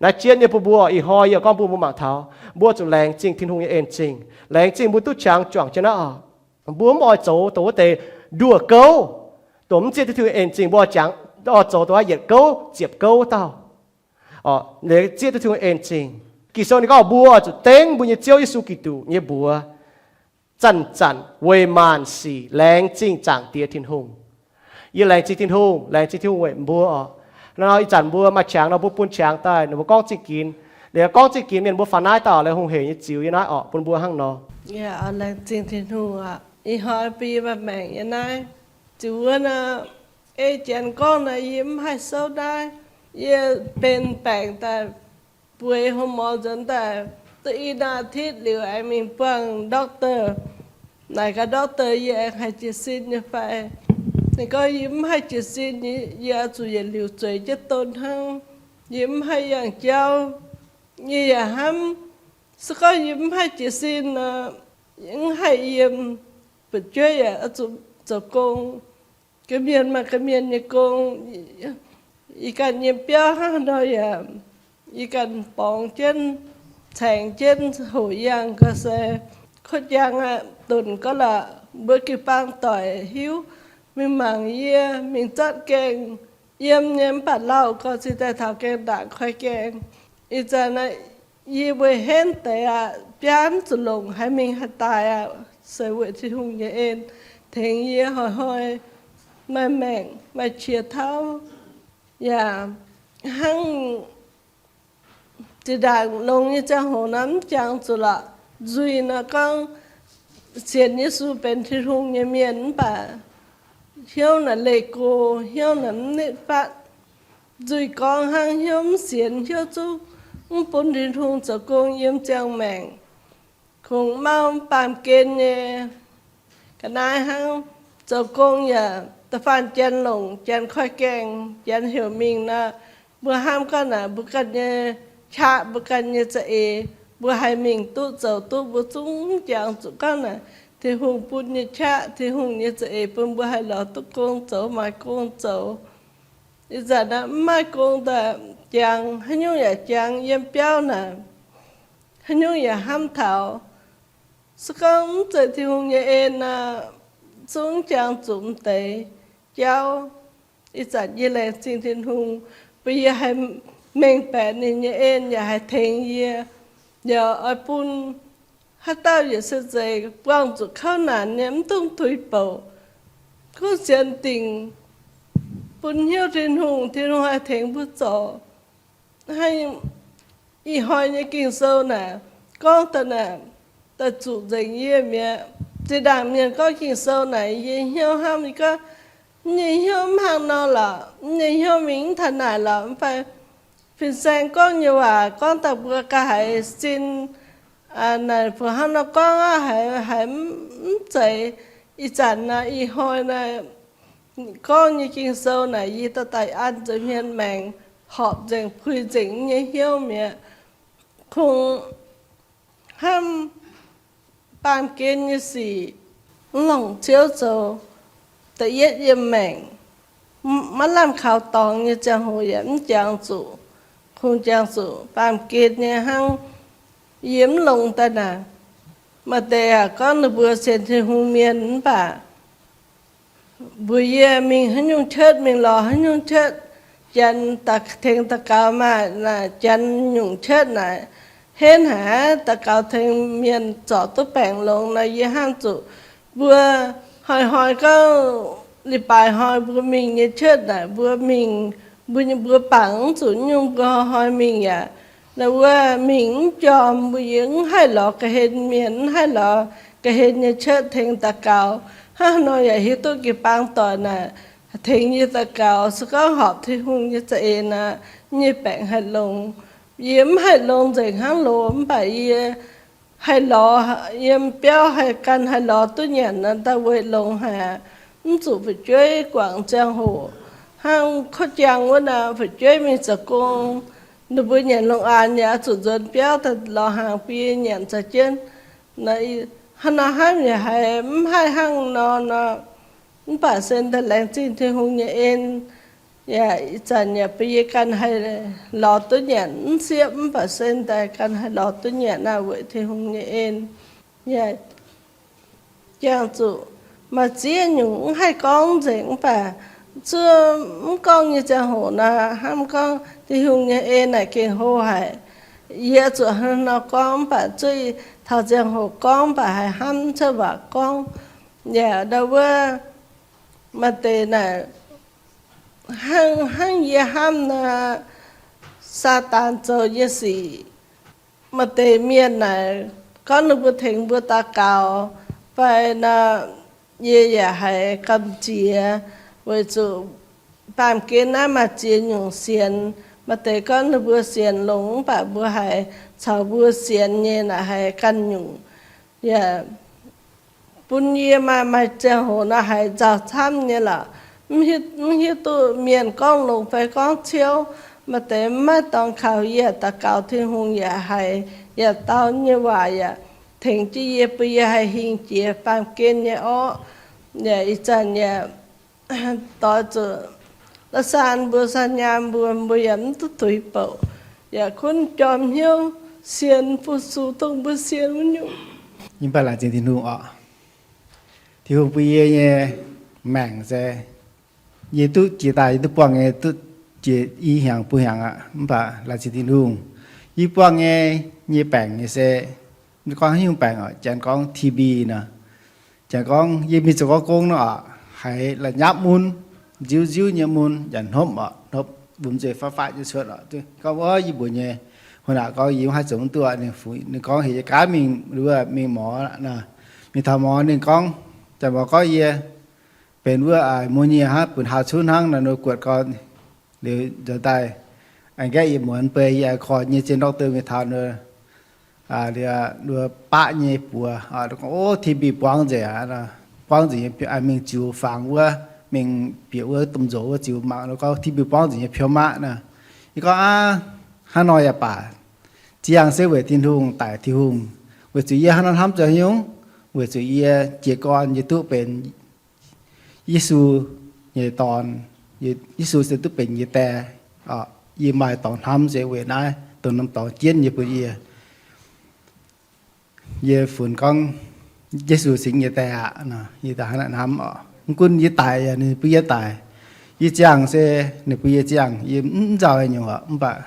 Naaiv jienv nyei bun mbuo ih hnoi yie gorngv bun mbuo mangc taux, mbuo zuqc laengz zingh Tin-Hungh nyei en zingh, laengz zingh mbuo duqv qangx juangc jienv naaiv oc. Mbuo mv oix zoux dongh wuov deix nduoh gouv, dongh mv zieqv duqv Tin-Hungh en zingh, mbuo oix jangx, oix zoux dongh yietc gouv ziepc gouv dauh. Zieqv duqv Tin-Hungh en zingh. Ging-Sou ninh gorngv mbuo oix zuqc dengv mbuo nyei Ziouv Yesu Giduc nyei mbuox zanc-zanc weic maanc sic laengz zingh Zaangc Diex Tin-Hungh. Yie laengz zingh Tin-Hungh, laengz zingh Tin-Hungh weic mbuo oc. Nor ih zanc mbuo maaih qangx nor mbuo bun qangx daaih, ninh mbuo gorngv zingh ginx. Liuz gorngv zingh ginx mienh mbuo faaux naaiv dauh la'hungh heic nyei ziux yie naaiv oc, bun mbuo hnangv nor. Yaac laengz zingh Tin-Hungh aqv. Ih hnoi bun yie maaih maengc yiem naaiv. Ziux wuov nor, ei janx gorngv nor yie mv haih souv naaiv. Yie benx baengc daaih bueix hlo morz nzuonx daaih, duqv i naaiv titv liuz aengx mingh buangh doctor. Naaic gaax doctor yie aengx haih jiez sin nyei fai. Ninh gorngv yie mv haih jiez sin, yie oix zuqc yietc liuz zueiz jienv don hnangv. Yie mv haih yangh jauv. Yie yaac hnamv, se gorngv yie mv haih jiez sin nor, mv haih yiem, fu'jueiv yaac oix zuqc zoux gong. Ga'mienh maaih ga'mienh nyei gong. Ih ganh yiem biauv hnangv haaix nor yaac, ih ganh borngz jienv, caengx jienv hoqc yangh ga'sie. Kotv njang aqv, dunc ga'laqc, mbuo jiu-baang doic hiuv, mingh mangc yie, mingh zatv gaengh, yiem nyei mv baac lauh gorx cingx daaih taux gaengh ndaangc koi gaengh. Ih zanc naaiv yie weic henv deix aqv, biaa mv zuqc longc, haiz mingh haih daaih aqv, se weic Tin-Hungh nyei en tengx yie hnoi-hnoi maaih maengc maaih qiex tauv. Yaac hnangv zinh ndaangc longx nyei ziangh hoc nor mv jangx zuqc lorqc. Nzuih nor gorngv sienx Yesu benx Tin-Hungh nyei mienh mv baac hnyouv naaic leih go, hnyouv naaic mv nitv fatv. Nzuih gorngv hnangv hnyouv mv sienx, hnyouv zungv mv bun Tin-Hungh zoux gong yiem ziangh maengc. Kungx mauv baamh gen nyei ga'naaiv hnangv. Zoux gong yaac da'faanh janx longc, janx koi gaengh, janx heuc mingh nor, mbuo hnamv gorngv naaic mbuo ganh nyei qaqv, mbuo ganh nyei za'eix, mbuo haih mingh duqv zoux duqv. Mbuo zungv mv jangx zuqc gorngv naaic Tin-Hungh bun nyei qaqv, Tin-Hungh nyei za'eix bun mbuo haih lorz duqv gong zoux, maaih gong zoux. Ih zanc naaiv mv maaih gong daaih jangx, haaix nyungc yaac jangx yiem biauv naaic, haaix nyungc yaac hnamv taux. Se gorngv mv zeiz Tin-Hungh nyei en nor, zungv jangx zuqc m'deix jauv. Ih zanc yie laengz zingh Tin-Hungh, bun yie haih mengh baeqc ninh nyei en yaac haih tengx yie. yaac oix bun haaix dauh yaac se zeiz buangh zuqc kouv naanc nyei, mv dungx tuix bouc. Kuv sienx dingc bun hnyouv Tin-Hungh, Tin-Hungh haih tengx mbuo zoux. Ih hnoi nyei Ging-Sou naaic gorngv daaih naaic, daaih zuqc nzengc yie mi'aqv. Zinh ndaangc mienh gorngv Ging-Sou naaic yie hnyouv hnamv, yie gorngv, nyei hnyouv mv hnangv nor lorqc, nyei hnyouv mingh mv taux naaic lorqc. Mv baac fin-saeng gorngv nyei waac gorngv daaih mbuo ga'haiz sin naaic, mbuo hnangv nor gorngv aqv, haiz, haiz mv zeiz. Ih zanc naaic, ih hnoi naaic gorngv nyei Ging-Sou naaic yie daaih daaih an nzengc hmien maengc, horpc nzengc, puix nzengc nyei hnyouv mi'aqv. Kungx hnamv baamh gen nyei sic, mv longc Ziouv zoux da'yietv yiem maengc, maiv lamh kaux dorngx nyei ziangh hoc yaac mv jangx zuqc, kungx jangx zuqc baamh gen nyei hnangv. Yie mv longx daaih naaic, maaih deix aac gorngv ninh mbuo sienx Tin-Hungh mienh mv baac mbuox yie mingh haaix nyungc church, mingh lorz haaix nyungc church, janx daaih tengx daux gaux maaih naaic, janx nyungc church naaic henv haic, daux gaux tengx mienh zorc duqv baengc longx nor, yie hnamv zuqc mbuo hnoi-hnoi gorngv, li baaix hnoi mbuo mingh nyei church naaic, mbuo mingh, mbuo, mbuo bangc mv zuqc nyungc, mbuo hnoi-hnoi mingh yaac, naaic wuov mingh mv jorm, mbuo yie mv haih lorz ga'hlen mienh, mv haih lorz ga'hlen nyei church tengx daux gaux. Hnangv nor yaac hiuv duqv jiu-baang doic naaic tengx yie daux gaux, se gorngv horpc Tin-Hungh nyei za'eix naaic, nyei baengc haih longx. Yie mv haih longx nzengc hnangv loz, mv baac yie haih lorz, yiem biauv haih gan haih lorz duqv nyanc nor, daaih weic longx haic. Mv zuqc fu'jueiv guangc ziangh hoc. Hnangv Kouv Jaang wuov naaic, fu'jueiv mingh zoux gong, ninh mbuo nyanc longx aanx yaac zuqc nzuonx biauv daaih lorz hnaangx bun yie nyanc caux jienv. Hnangv nor hnamv yaac haiz mv haih hnangv nor nor, mv baac se daaih laengz zingh Tin-Hungh nyei en. Yaac ih zanc yaac bun yie ganh haih lorz duqv nyanc, mv siepv mv baac se daaih ganh haih lorz duqv nyanc naaic weic Tin-Hungh nyei en. Yaac jangx zuqc maaih ziex nyungc mv haih gorngv nzengc, mv baac zuov mv gorngv nyei ziangh hoc naaic, hnamv gorngv Tin-Hungh nyei en naaic gengh hlo haic. Yie zuqc hnangv nor gorngv, mv baac zuov taux ziangh hoc gorngv, mv baac haiz hnamv cuotv waac gorngv. Yaac ndau wuov maaih deix naaic hnangv, hnangv yie hnamv naaic, Saadaan zoux nyei sic. Maaih deix mienh naaic gorngv ninh mbuo tengx mbuo daux gaux fai naaic, yie yaac haiz gamh nziex, weic zuqc baamh gen naaiv maaih ziex nyungc sienx. Maaih deix gorngv ninh mbuo sienx longx mv baac mbuo haiz caux mbuo sienx nyei naaic haiz ganh nyungc. Yaac bun yie maaih, maaih ziangh hoc naaic haiz nzauh camv nyei lorqc. Mv hiuv, mv hiuv duqv mienh gorngv longx fai gorngv ciouv. Maaih deix maiv dorngx kaux yie daux gaux, Tin-Hungh yaac haiz, yaac dau nyei waac yaac tengx jienv yie, bun yie haih hingh jiex baamh gen nyei orqv. Yaac ih zanc yaac doix zuqc la'saan mbuo, saan nyaam mbuo, mbuo yaac mv duqv tuix bouc, yaac gunv jorm hnyouv sienx fu-sux dongh mbuo sienx wuov nyungc. Yie mv baac laengz zingh Tin-Hungh oc. Tin-Hungh bun yie nyei maengc se, yie duqv jiex daaih, yie duqv buangh nyei, duqv jiex i hnyangx buo hnyangx aqv, mv baac laengz zingh Tin-Hungh. Yie buangh nyei, nyei baengc nyei se, gorngv haaix nyungc baengc oc, janx gorngv T B nor. Janx gorngv yie mingh zoux gong nor oc, haiz la'nyapv mun, nziuv nziuv nyei mun, yaac hnopv oc, hnopv bun nzuih faatv faatv nyei cuotv oc. Gorngv wuov yie mbuox nyei, haaix nor gorngv yie mv haih zoux mv duqv, ninh gorngv heuc yie gaav mingh, wuov mingh morz nor. Mingh taux morz ninh gorngv, janx morz gorngv yie benx wuov aa, mbuo nyei hnangv, bun hlaax cuotv hnangv nor, nor guotc gorn liuz nzuonx daaih, aengx gaeqv yie muonz bei yie aengx korv nyei zien doctor mingh taux nor, liuz, baqv nyei buoz, gorngv, O, T B buangv nzengc aqv, buangv nzengc nyei, mingh ziux fangx wuov, mingh bieqc wuov domh nzox wuov ziux mangc nor gorngv T B buangv nzengc nyei piuv maqv nor. Yie gorngv, Aav, hnangv nor yaac baac, ziangh se weic Tin-Hungh, daic Tin-Hungh, weic zuqc yie hnangv nor hnamv zoux nyungc, weic zuqc yie jiez gorn yie duqv benx Yesu nyei dorn, Yesu se duqv benx yie die. Yie maaih dorngx hnamv se weic naaiv dongh norm dorngx jienv nyei bun yie. Yie funx gorngv Yesu se yie die aqv nor, yie daaih hnangv naaic hnamv oc. Mv gunv yie daic yaac ninh bun yie daic, yie ziangh se ninh bun yie ziangh, yie mv nzauh haaix nyungc oc. Mv baac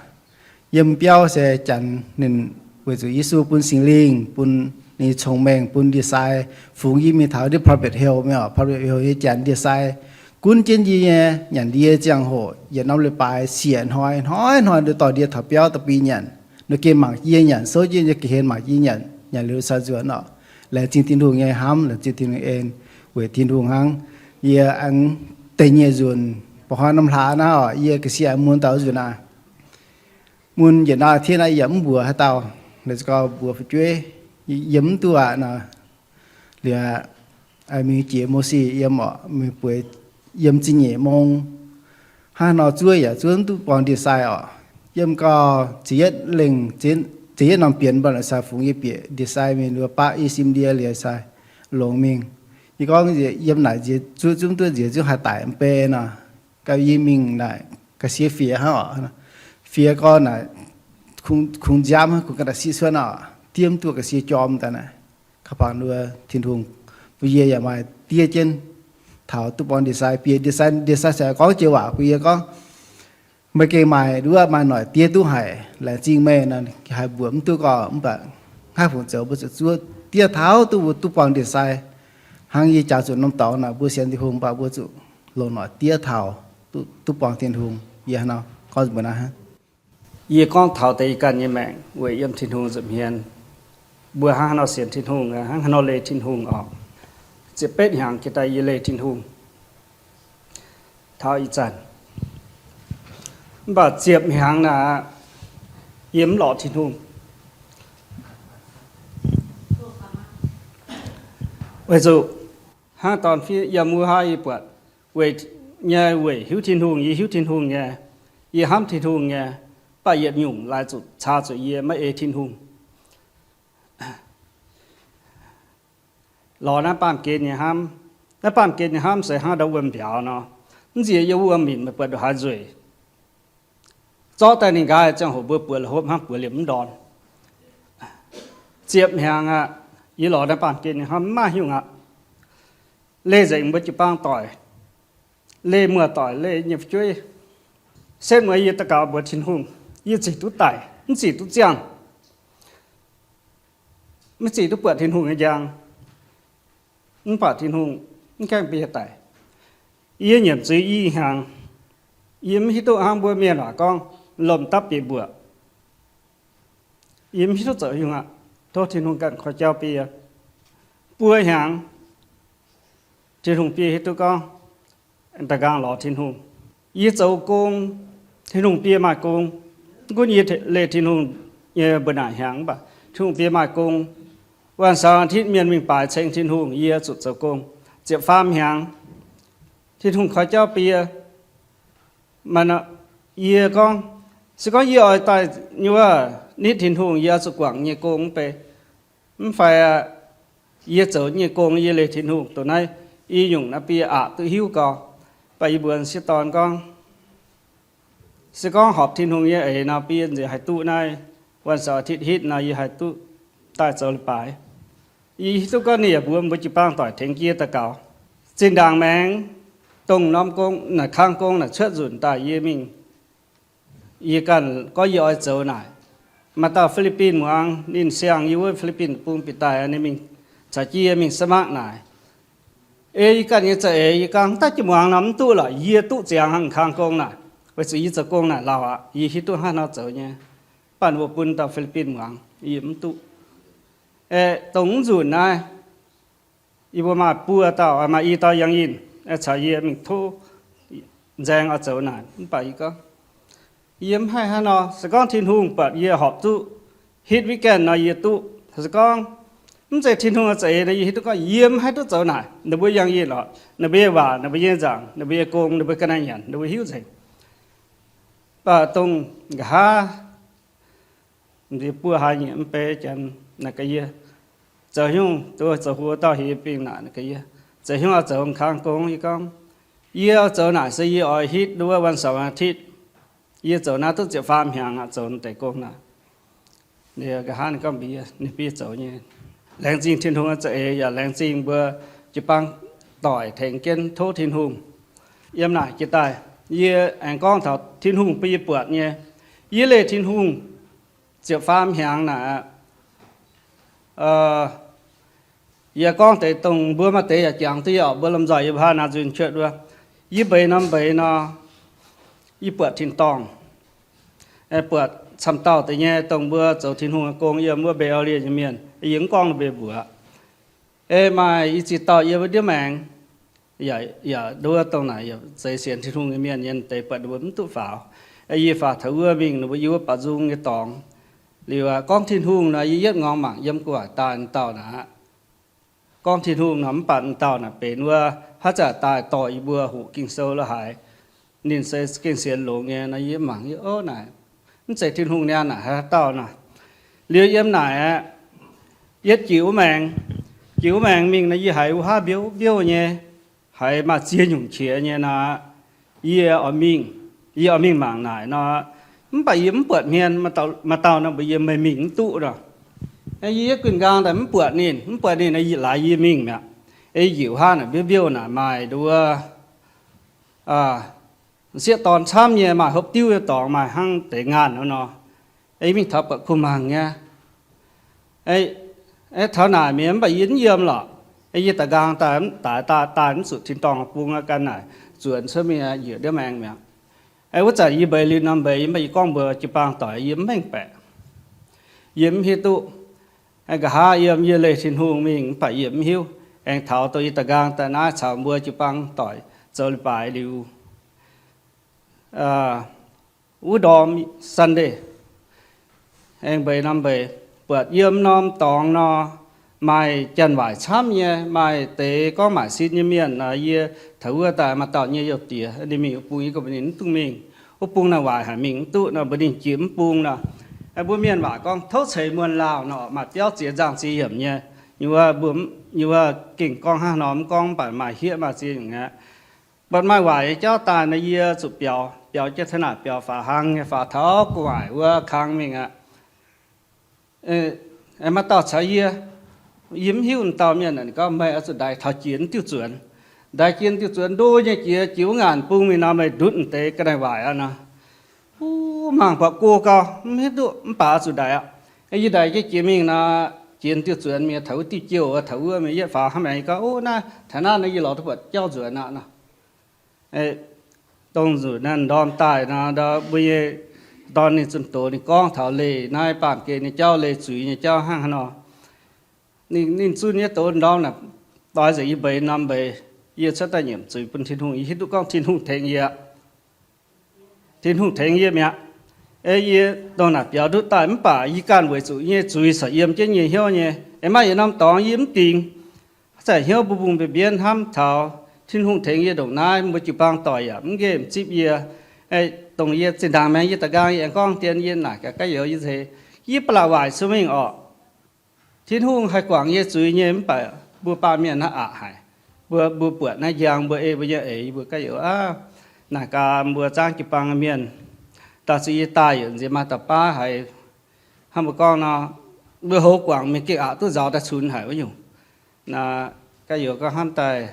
yiem biauv se janx ninh Weic zuqc Yesu bun Singx Lingh, bun ninh cong-mengh, bun ndie-sai fungx yie mingh taux ndiev Puppet Hill mingh oc. Puppet Hill nyei janx ndie-sai gunv jienv yie nyei nyanc ndie ziangh hoc, yietc norm leiz-baaix siec hnoi, hnoi-hnoi nduov dorh ndie taux biauv da'bui nyanc. Nduov gengh mangc yie nyanc, souv jienv nyei ga'hlen mangc yie nyanc, nyanc liuz sai nzuonx oc. Laengz zingh Tin-Hungh nyei hnamv, laengz zingh Tin-Hungh en, weic Tin-Hungh hnangv. Yie aengx da'nyeic nzunc, ba'hnoi norm hlaax naaiv oc, yie ga'sie aengx mun dauh nzunc aqv. Mun yietc nor tien naaiv yaac mv mbuox haaix dauh, naaiv za'gengh mbuox fu'jueiv, yiem mv duqv aqv nor. Liuz, mingh jiex Mosi yiem oc, mingh bueix yiem ziepc nyeic mong. Hnangv nor zuov yaac zuov mv duqv buang ndie-sai oc. Yiem gau, ziepc yietv lengh, ziepc yietv norm bienx mbuo naaic sai fungx yie bieqc ndie-sai mingh, baqv i sim ndie liuz sai longx mingh. Yie gorngv yiem naaic nziex zuov zungv duqv nziex zungv haih daic mv bei nor. Gauh yie mingh naaic ga'sie fiex hnangv oc. Fiex gorn naaic kungx nziaamv hnangv, kungx ga'naaiv siqv cuotv oc, diev mv duqv ga'sie jorm daaih naaic. Ka'bangc nduov Tin-Hungh bun yie yaac maaih diev jienv taux duqv buang ndie-sai bieqc. Ndie-sai, ndie-sai se gorngv joux waac bun yie gorngv, meih gengh maaih nduov maaih noic diev duqv haic, laengz zingh meih nor, haih mbuoqc mv duqv gorx, mv baac hnangv haaix fungc zoux mbuo zuqc zuov diev taux duqv, duqv buang ndie-sai. Hnangv yie jangx zuqc norm dorngx naaic mbuo sienx Tin-Hungh mv baac mbuo zuqc longc noic diev taux duqv buang Tin-Hungh. Yie hnangv nor gorngv mbuo naaiv. Yie gorngv taux deix yie ganh nyei maengc weic yiem Tin-Hungh nza'hmien. Mbuo hnangv haaix nor sienx Tin-Hungh, hnangv haaix nor leih Tin-Hungh oc. Ziepc betv hnyangx jiex daaih yie leih Tin-Hungh taux ih zanc. Mv baac ziepc hnyangx naaic, yie mv lorz Tin-Hungh. Weic zuqc hnangv dorn fiev yiem wuov haav yie buatc, weic nyei weic hiuv Tin-Hungh, yie hiuv Tin-Hungh nyei, yie hnamv Tin-Hungh nyei, mv baac yietc nyungc laaix zuqc caa zuqc yie maiv ei Tin-Hungh. Lorz naaiv baamh gen nyei hnamv. Naaiv baamh gen nyei hnamv se hnangv ndau wuom mbiauz nor. Mv nziex yiem wuom minc meih buatc ndongc haaix nzueic, zorqv daaih ninh nqaai ziangh hoc mbuo buoz la'hopv hnangv buoz liemh mv ndorn. Ziepc hnyangx aqv, yie lorz naaiv baamh gen nyei hnamv mv maaih nyungc aqv. Leih nzengc mbuo jiu-baang doic, leih muoz-doic, leih nyei fu'jueiv. Setv mueiz yie daux gaux mbuox Tin-Hungh, yie zic duqv daic, mv zic duqv ziangh, mv zic duqv buatc Tin-Hungh nyei njang. Mv baac Tin-Hungh mv gaengh bun yie daic. Yie nyiemc zuiz i hnyangx, yie mv hiuv duqv hnangv mbuo mienh waac gorngv lomh dapv bieqc mbuoqc. Yie mv hiuv duqv zoux haaix nyungc aqv. Tov Tin-Hungh ganh koi jauv bun yie. Buo hnyangx, Tin-Hungh bun yie hiuv duqv gorngv, da'nqaang lorz Tin-Hungh. Yie zoux gong, Tin-Hungh bun yie maaih gong. Mv gunv yie leih Tin-Hungh nyei mbuo naaic hnyangx, mv baac Tin-Hungh bun yie maaih gong. Waanh saux aa titv mienh mingh baaix ceng Tin-Hungh, yie zuqc zoux gong. Ziepc faam hnyangx, Tin-Hungh koi jauv bun yie. Maaih, yie gorngv, se gorngv yie oix daaih nyei wuov nitv Tin-Hungh, yie oix zuqc guangc nyei gong mv bei. Mv fai yie zoux nyei gong, yie leih Tin-Hungh dongh naaiv i nyungc naaiv bun yie aqc duqv hiuv gau. Mv baac yie mbuox sieqv dorn gorngv, se gorngv horpc Tin-Hungh nyei eix nor, bun yie nziex haih duqv naaiv waanh saux aa titv hitv nor, yie haih duqv daaih zoux leiz-baaix. Yie hiuv duqv gorngv ninh yaac mbuox mbuo jiu-baang doic tengx jienv daux gaux. Zinh ndaangc maengx dongh norm gong naaic, kang gong naaic cuotv nzunc daaih yie mingh, yie ganh gorngv yie oix zoux naaic. Maaih dauh Fi^li^bin muangx, ninh siang yie wuov Fi^li^bin bung bieqc daaih, ninh mingh caux jienv yie mingh สมัคร naaic. Ei yie ganh nyei za'eix, yie gorngv daaih jienv muangx nor mv duqv lorqc, yie duqv ziangx hnangv kang gong naaic, weic zuqc yie zoux gong naaic lauh aqv, yie hiuv duqv hnangv haaix nor zoux nyei. Mv baac ninh mbuo bun dauh Fi^li^bin muangx, yie mv duqv. Aeqv, dongh mv nzunc naaiv, yie mbuo maaih buo dauh, maaih i dauh yangh yinh caux yie mingh tov nzaeng oix zoux naaic. Mv baac yie gorngv, yie mv haih hnangv nor. Se gorngv Tin-Hungh buatc yie horpc duqv hitv weekend nor yie duqv. Se gorngv mv zeiz Tin-Hungh nyei za'eix nor, yie hiuv duqv gorngv yie mv haih duqv zoux naaic. Ninh mbuo yangh yinh lorqc, ninh mbuo nyei waac, ninh mbuo nyei nzaangc, ninh mbuo nyei gong, ninh mbuo ga'naaiv nyanc, ninh mbuo hiuv nzengc. Mv baac dongh nqa'haav nziex buo hlaax nyieqc mv bei janx naaic gaax yie, zoux haaix nyungc, zoux haaix nyungc dauh heuc yie mingh naaic gaax yie, zoux haaix nyungc oix zoux kang gong? Yie gorngv, yie zoux naaic se yie oix hitv nduov วันเสาร์อาทิตย์. Yie zoux naaiv duqv ziepc faam hnyangx aqv, zoux deix gong naaic. Nqa'haav ninh gorngv mbuox yie, ninh bun yie zoux nyei. Laengz zingh Tin-Hungh nyei za'eix yaac laengz zingh mbuo jiu-baang doic tengx jienv tov Tin-Hungh. Yiem naaic jiex daaih, yie aengx gorngv taux Tin-Hungh bun yie buatc nyei. Yie leih Tin-Hungh ziepc faam hnyangx naaic aqv. Yie gorngv deix dongh mbuo maaih deix yaac jangx duqv yie oc, mbuo lomh nzoih yie mbuo haav naaiv nzunh cuotv wuov. Yie mbeix norm mbeix nor, yie buatc tin-dorngh, buatc camv dauh deix nyei dongh mbuo zoux Tin-Hungh nyei gong yiem wuov Mbe^au^lie nyei mienh, yie mv gorngv ninh mbuo mbuox. Ei maaih i ziex dauh yiem wuov ndiev maengx, yaac nduov dongh naaic yaac zeiz sienx Tin-Hungh nyei mienh nyei deix, buatc ninh mbuo mv duqv faaux. Yie faaux taux wuov mingh ninh mbuo yiem wuov baac nzung nyei dorngx. Liuz gorngv Tin-Hungh nor, yie yietv ngorc mangc yiem gu'nguaaic daaih dauh naaic aqv. Gorngv Tin-Hungh nor, mv baac dauh naaic benx wuov haaix zanc daaih dorh yie mbuo hoqc Ging-Sou lo haaix, ninh se gengh sienx longx nyei nor, yie mangc yie, ov, naaic mv zeiz Tin-Hungh niaa naaic haaix dauh nor. Liuz yiem naaic aqv, yietv jiez wuov maengx, jiez wuov maengx mingh nor, yie haiz wuov haav mbiouv mbiouv nyei, haiz maaih ziex nyungc qiex nyei nor, yie oix mingh, yie oix mingh mangc naaic nor, mv baac yie mv buatc hmien. Maaih dauh nor mbuox yie, meih mingh mv duqv nor. Yie yietv guinh nqaang daaih mv buatc ninh, mv buatc ninh, laaix yie mingh mi'aqv. Ei njiec wuov haav naaic mbiouv mbiouv naaic maaih nduov sieqv dorn camv nyei, maaih hopv diuv nyei dorngx, maaih hnangv deix ngaanh nor. Ei mingh taux buatc kuh mangc nyei. Ei taux naaic mi'aqv, mv baac yie mv yiem lorqc. Ei yie daaih nqaang daaih, daaih daaih mv zuqc tin-dorngh bung aqv, gan naaic zuonx cuotv mingh njiec ndiev maengx mi'aqv. Ei wuov zanc yie mbeix liuz norm mbeix, mv baac yie gorngv mbuox jiu-baang doic yie mv mengh baeqc, yie mv hiuv duqv. Nqa'haav yiem yie leih Tin-Hungh mingh mv baac yie mv hiuv. Aengx taux dongh yie daaih nqaang daaih naaiv caux mbuo jiu-baang doic zoux leiz-baaix liuz, wuov ndorm Sunday, aengx mbeix norm mbeix, buatc yiem norm dorngx nor, maaih janx-waaic camv nyei, maaih deix gorngv maaic sin nyei mienh. Yie taux wuov daaih maaih dauh nyei youh diex, ninh mingh wuov bung, yie gorngv mbuox ninh mv dungx mingh. Wuov bung naaiv waaic haic, mingh mv duqv nor, mbuox ninh jiex mv bung nor. Mbuo mienh waac gorngv tov ceix muonh laauh nor, maaih biauv ziex nzangh ziex yiemc nyei. Nyei wuov, nyei wuov gengh gorngv hnangv nor mv gorngv, mv baac maaih hieqv maaih ziex nyungc aqv. Mv baac maaih waaic nyei jauv daaih nor, yie zuqc biaux, biaux jienv taux naaic, biaux faaux hlang nyei, faaux taux gu'nguaaic wuov kang mingh aqv. Maaih dauh caux yie, yie mv hiuv, dauh mienh ninh gorngv, meih oix zuqc ndaix taux jiex diuh zuonx. Ndaix jiex diuh zuonx ndo nyei jiex, jiex wuov ngaanc bung mingh nor, meih ndutv deix ga'naaiv waaic aqv nor. Mangc buatc go gau, mv hiuv duqv, mv baac oix zuqc ndaix aqv. Yie ndaix jienv jiex mingh nor, jiex diuh zuonx mingh taux wuov diuh jouh, taux wuov mingh yietv faaux hnangv maengx, yie gorngv, ov, naaiv taux naaiv nor yie lorz duqv buatc jauv nzuonx aqv nor. Dongh nzunc naaiv ndorm daaih nor, mbuo nyei dorn ninh zunh doz ninh gorngv taux leih naaiv baamh gen nyei jauv, leih zuiz nyei jauv hnangv haaix nor. Ninh zunh nyei doz ndorm naaic, doix nzengc yie mbeix norm mbeix, yie cuotv daaih nyiemc zuiz bun Tin-Hungh. Yie hiuv duqv gorngv Tin-Hungh tengx yie, Tin-Hungh tengx yie mi'aqv. Ei yie dongh naaic biaux ndutv daaih mv baac yie ganh weic zuqc nyei zuiz corc yiem jienv nyei hnyouv nyei. Ei maaih yietc norm dorngx yie mv dingc, zanc hnyouv mbungh mbungh mbienv mbienv hnamv taux Tin-Hungh tengx yie ndongc naaiv, mbuo jiu-baang doic yaac mv nqemh zipv yie. Dongh yie zinh ndaangc maengx yie da'nqaang yie aengx gorngv dien yie naaic gaax ga'youz yie nzeix, yie ba'laqc waaic cuotv mingh orqc. Tin-Hungh haih guangc yie zuiz nyei, mv baac mbuo baamh mienh naaiv aqc haic. Mbuo, mbuo buatc naaiv njang, mbuo ei mbuo nyei eix, mbuo ga'youz aav. Naaic gaax mbuo zaangv jiu-baang mienh, daaih zuqc yie daaih yaac nziex maaih dauh baav haiz hnangv mbuo gorngv nor, mbuo hoz guangc mingh gengh aqc duqv nzaaux daaih cunx haic wuov nyungc. Naaic ga'youz gorngv hnamv daaih,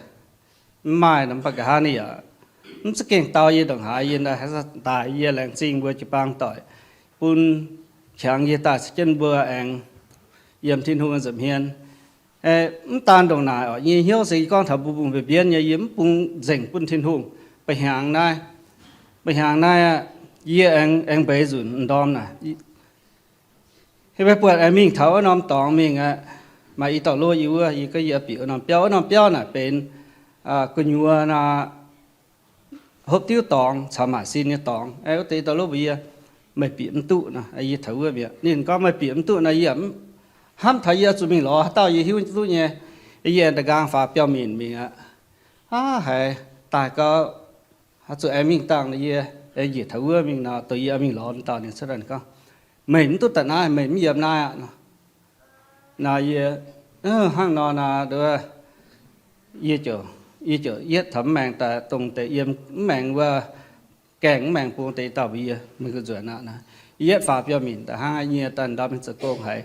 mv maaih nor mv baac nqa'haav ninh yaac mv za'gengh dau yie ndongc haaix, yie daaih haaix daaih yie laengz zingh mbuo jiu-baang doic bun qangx yie daaih caux jienv mbuo aengx yiem Tin-Hungh nza'hmien. Mv daan ndongc naaic orqc, yie nyei hnyouv se yie gorngv taux mbungh mbungh mbienv mbienv nyei, yie mv bungx nzengc bun Tin-Hungh. Mba'hnyangx naaiv, mba'hnyangx naaiv aqv, yie aengx, aengx mbeix nzunc ndorm naaic, yie mbuo buatc aengx mingh taux wuov norm dorngx mingh aqv. Maaih i dauh lov yie wuov, yie gorngv yie bieqc wuov norm biauv. Wuov norm biauv naaic benx gu'nyuoz naaic hopv diuv dorngx caux maaic sin nyei dorngx. Aeqv, wuov deix i dauh lov mbuox yie, meih bieqc mv duqv nor. Yie taux wuov mi'aqv. Ninh gorngv meih bieqc mv duqv nor, yie hnamv taux yie oix zuqc mingh lorz haaix dauh yie hiuv duqv nyei. Yie aengx da'nqaang faaux biauv-minc mingh aqv. Aav, haiz daaih gau, oix zuqc aengx mingh dangh nor, yie aengx njiec taux wuov mingh nor, dongh yie mingh lorz dauh ninh cuotv daaih gorngv, meih mv duqv daaih naaiv, meih mv yiem naaiv aqv nor. Nor yie, hnangv nor nor, yie ziouc, yie ziouc yietv taux mv maengx daaih, dongh deix yiem mv maengx wuov, gaengh mv maengx bung deix dauh mbuox yie, meih gauh nzuonx aqv nor. Yie yietv faaux biauv-minc daaih hnangv haaix nyie daaih ndorm mingh zoux gong haiz,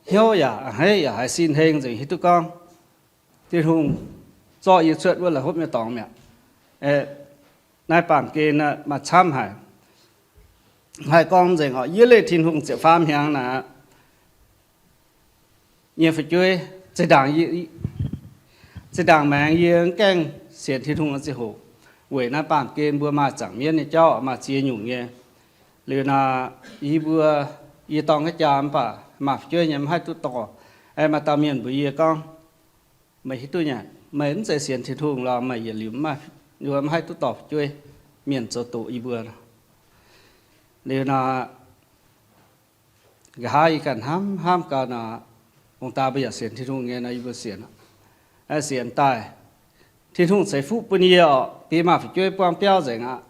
hnyouv yaac a'hneiv yaac haiz sin heng nzengc, hiuv duqv gorngv Tin-Hungh zorqv yie cuotv wuov la'hopv nyei dorngx mi'aqv. Naaiv baamh gen maaih camv haic. Haih gorngv nzengc orqc, yie leih Tin-Hungh ziepc faam hnyangx naaic aqv. nyei fu'jueiv. Zinh ndaangc, zinh ndaangc maengx yie mv gaengh sienx Tin-Hungh nyei ziangh hoc, weic naaiv baamh gen mbuo maaih zaangc mienv nyei jauv, maaih ziex nyungc nyei. Liuz naaic, yie mbuo, yie dorng haaix jaa mv baac maaih fu'jueiv nyei mv haih duqv dorh. Aengx maaih dauh mienh mbuox yie gorngv, meih hiuv duqv nyei, meih mv zeiz sienx Tin-Hungh lorqc, meih yietc liuz mv haih duqv dorh fu'jueiv. Mienh zoux doqc yie mbuo. Liuz naaic, nqa'haav yie ganh hnamv hnamv gau naaic, ong-daa mbuo yaac sienx Tin-Hungh nyei nor, yie mbuo sienx, sienx daaih, Tin-Hungh ceix fuqv bun yie orqc, bieqc maaih fu'jueiv buangv biauv nzengc aqv.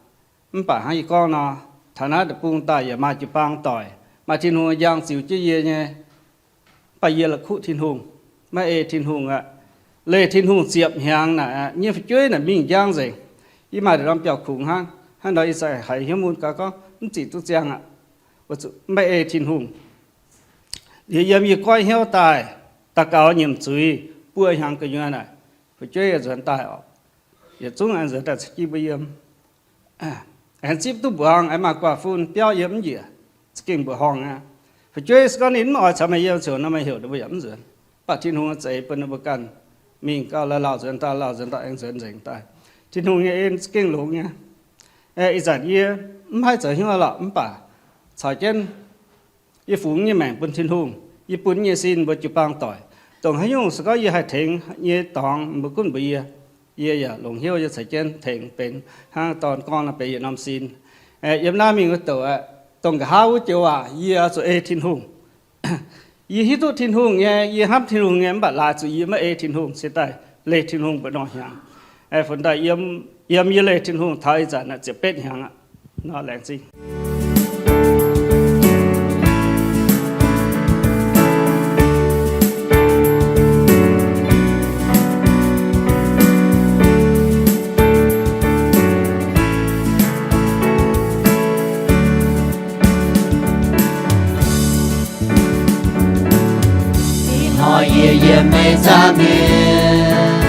Mv baac hnangv yie gorngv nor, taux naaiv deic-bung daaih yaac maaih jiu-baang doic, maaih Tin-Hungh njang ziux jienv yie nyei. Mv baac yie la'kuqv Tin-Hungh, maiv ei Tin-Hungh aqv. Leih Tin-Hungh ziepc hnyangx naaic, nyei fu'jueiv naaic mingh njang nzengc. Yie maaih ndongc norm biauv-kungx hnangv, hnangv nor yie za'gengh haiz hnyouv mun gaax gorngv mv ziqc duqv ziangh aqv, maiv ei Tin-Hungh. Liuz yiem yie goiv hnyouv daaih, daux gaux nyiemc zuiz buo hnyangx gu'nyuoz naaic, fu'jueiv yaac nzuonx daaih orqc. Yietc zungv aengx nzuonx daaih caux jienv mbuo yiem. Aengx zipv duqv mbuoqc hong, aengx maaih guaax-fun biauv yiem mv njiec, za'gengh mbuoqc horngh aqv. Fu'jueiv se gorngv ninh mv oix caux meih yiem ziouc nor, meih heuc ninh mbuo yaac mv nzuonx. Mv baac Tin-Hungh zeix bun ninh mbuo ganh mingh gau, lauh lauh nzuonx daaih, lauh nzuonx daaih, aengx nzuonx nzengc daaih. Tin-Hungh nyei en za'gengh longx nyei. Ih zanc yie mv haih zoux hnyouv lorqc, mv baac caux jienv yie fungx nyei maengc bun Tin-Hungh, yie bun nyei sin mbuo jiu-baang doic. Dongh haaix nyungc se gorngv yie haih tengx nyei dorngx, mbuo gunv mbuox yie, yie yaac longc hnyouv yie caux jienv tengx benx hnangv dorn gorngv nor benx yietc norm sin. Yiem naaiv mingh wuov douc aeqv, dongh nqa'haav wuov joux aac, yie oix zuqc ei Tin-Hungh. Yie hiuv duqv Tin-Hungh nyei, yie hnamv Tin-Hungh nyei, mv baac laaix zuqc yie maiv ei Tin-Hungh, se daaih leih Tin-Hungh mbu'ndongx hnyangx. Funx daaih yiem, yiem yie leih Tin-Hungh taux ih zanc ziepc betv hnyangx aqv. Nor laengz zingh. Ih hnoi yie yiem meih nzangv mienh,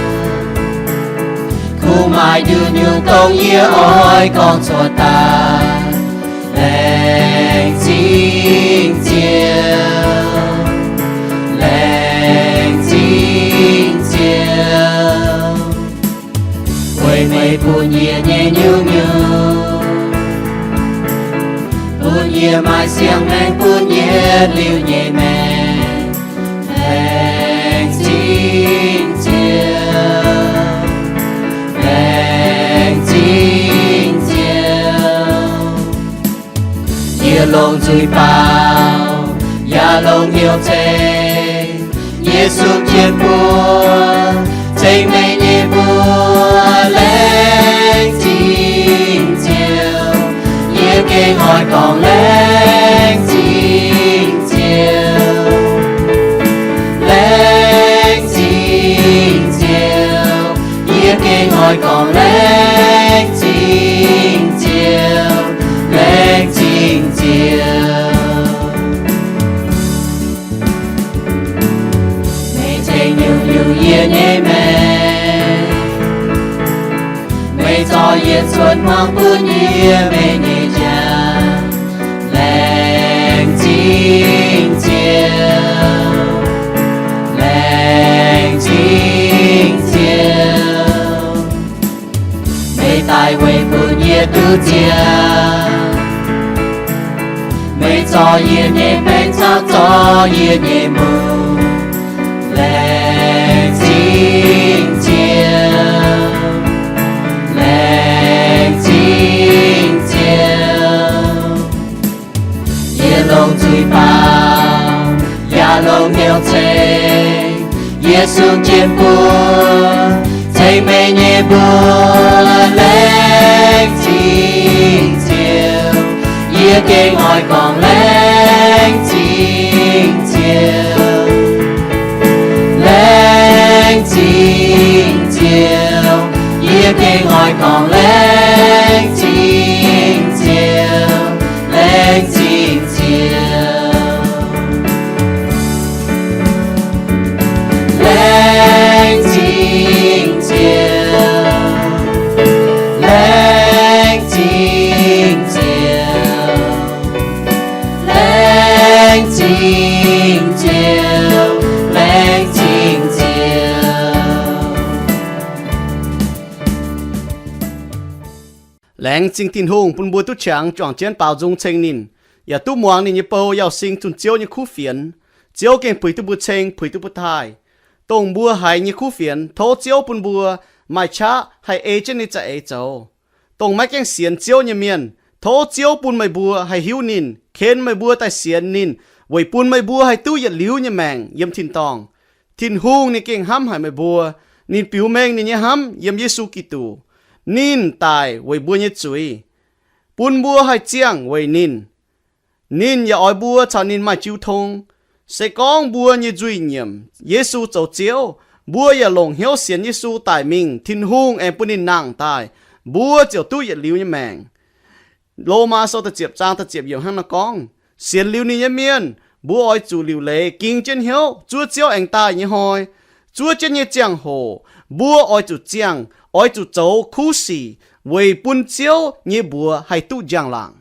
kungx maaih nyungc-nyungc dongh yie oix gorngv cuotv daaih. Laengz zingh Ziouv, laengz zingh Ziouv, weic meih bun yie nyei nyungc-nyungc, bun yie maaih siang-maengc, bun yie liuz nyei maengc. Laengz zingh Ziouv, laengz zingh Ziouv. Yie longc nzuih baaux yaac longc hnyouv ceng, Yesu jienv mbuo, ceng meih nyei mbuo. Laengz zingh Ziouv, yie gengh oix gorngv laengz zingh Ziouv. Laengz zingh Ziouv, yie gengh oix gorngv laengz zingh Ziouv, laengz zingh Ziouv. Meih ceng nyungc-nyungc yie nyei maengc, meih zorqv yie cuotv hmuangx bun yie meih nyei jaax. Laengz zingh Ziouv, laengz zingh Ziouv, meih daaih weic bun yie duqv ziangh. Meih zorqv yie nyei baengc caux zorqv yie nyei muoz. Laengz zingh Ziouv, laengz zingh Ziouv. Yie longc nzuih baaux yaac longc hnyouv ceng, Yesu jienv mbuo, ceng meih nyei mbuo. Laengz zingh Ziouv, yie gengh oix gorngv laengz zingh Ziouv. Laengz zingh Ziouv, yie gengh oix gorngv laengz zingh Ziouv, laengz zingh Ziouv. Laengz zingh Ziouv, laengz zingh Ziouv, laengz zingh Ziouv, Laengz zingh Tin-Hungh bun mbuo duqv qangx juangc jienv baaux nzung ceng ninh, yaac duqv muangx ninh nyei bou yauh sing zunh Ziouv nyei kuv fienx. Ziouv gengh puix duqv mbuo ceng, puix duqv mbuo taaih. Dongh mbuo haiz nyei kuv fienx, tov Ziouv bun mbuo maaih qaqv haih ei jienv ninh za'eix zoux. Dongh maiv gaengh sienx Ziouv nyei mienh, tov Ziouv bun meih mbuo haih hiuv ninh, ken meih mbuo daaih sienx ninh, weic bun meih mbuo haih duqv yietc liuz nyei maengc yiem tin-dorngh. Tin-Hungh ninh gengh hnamv haic meih mbuo. Ninh biux mengh ninh nyei hnamv yiem Yesu Giduc. Ninh daic weic mbuo nyei zuiz, bun mbuo haih ziangh weic ninh. Ninh yaac oix mbuo caux ninh maaih jiu tong. Se gorngv mbuo nyei nzuih nyiemc Yesu zoux Ziouv, mbuo yaac longc hnyouv sienx Yesu daic mingh, Tin-Hungh aengx bun ninh nangh daaih, mbuo ziouc duqv yietc liuz nyei maengc. Lomaa Sou da'ziepc zaang da'ziepc yiemc hnangv naaiv gorngv, sienx liuz ninh nyei mienh, mbuo oix zuqc liuc leiz ging jienv hnyouv zuov Ziouv aengx daaih nyei hnoi. Zuov jienv nyei ziangh hoc, mbuo oix zuqc ziangh, oix zuqc zoux kuv sic weic bun Ziouv nyei mbuox haih duqv njang-laangc.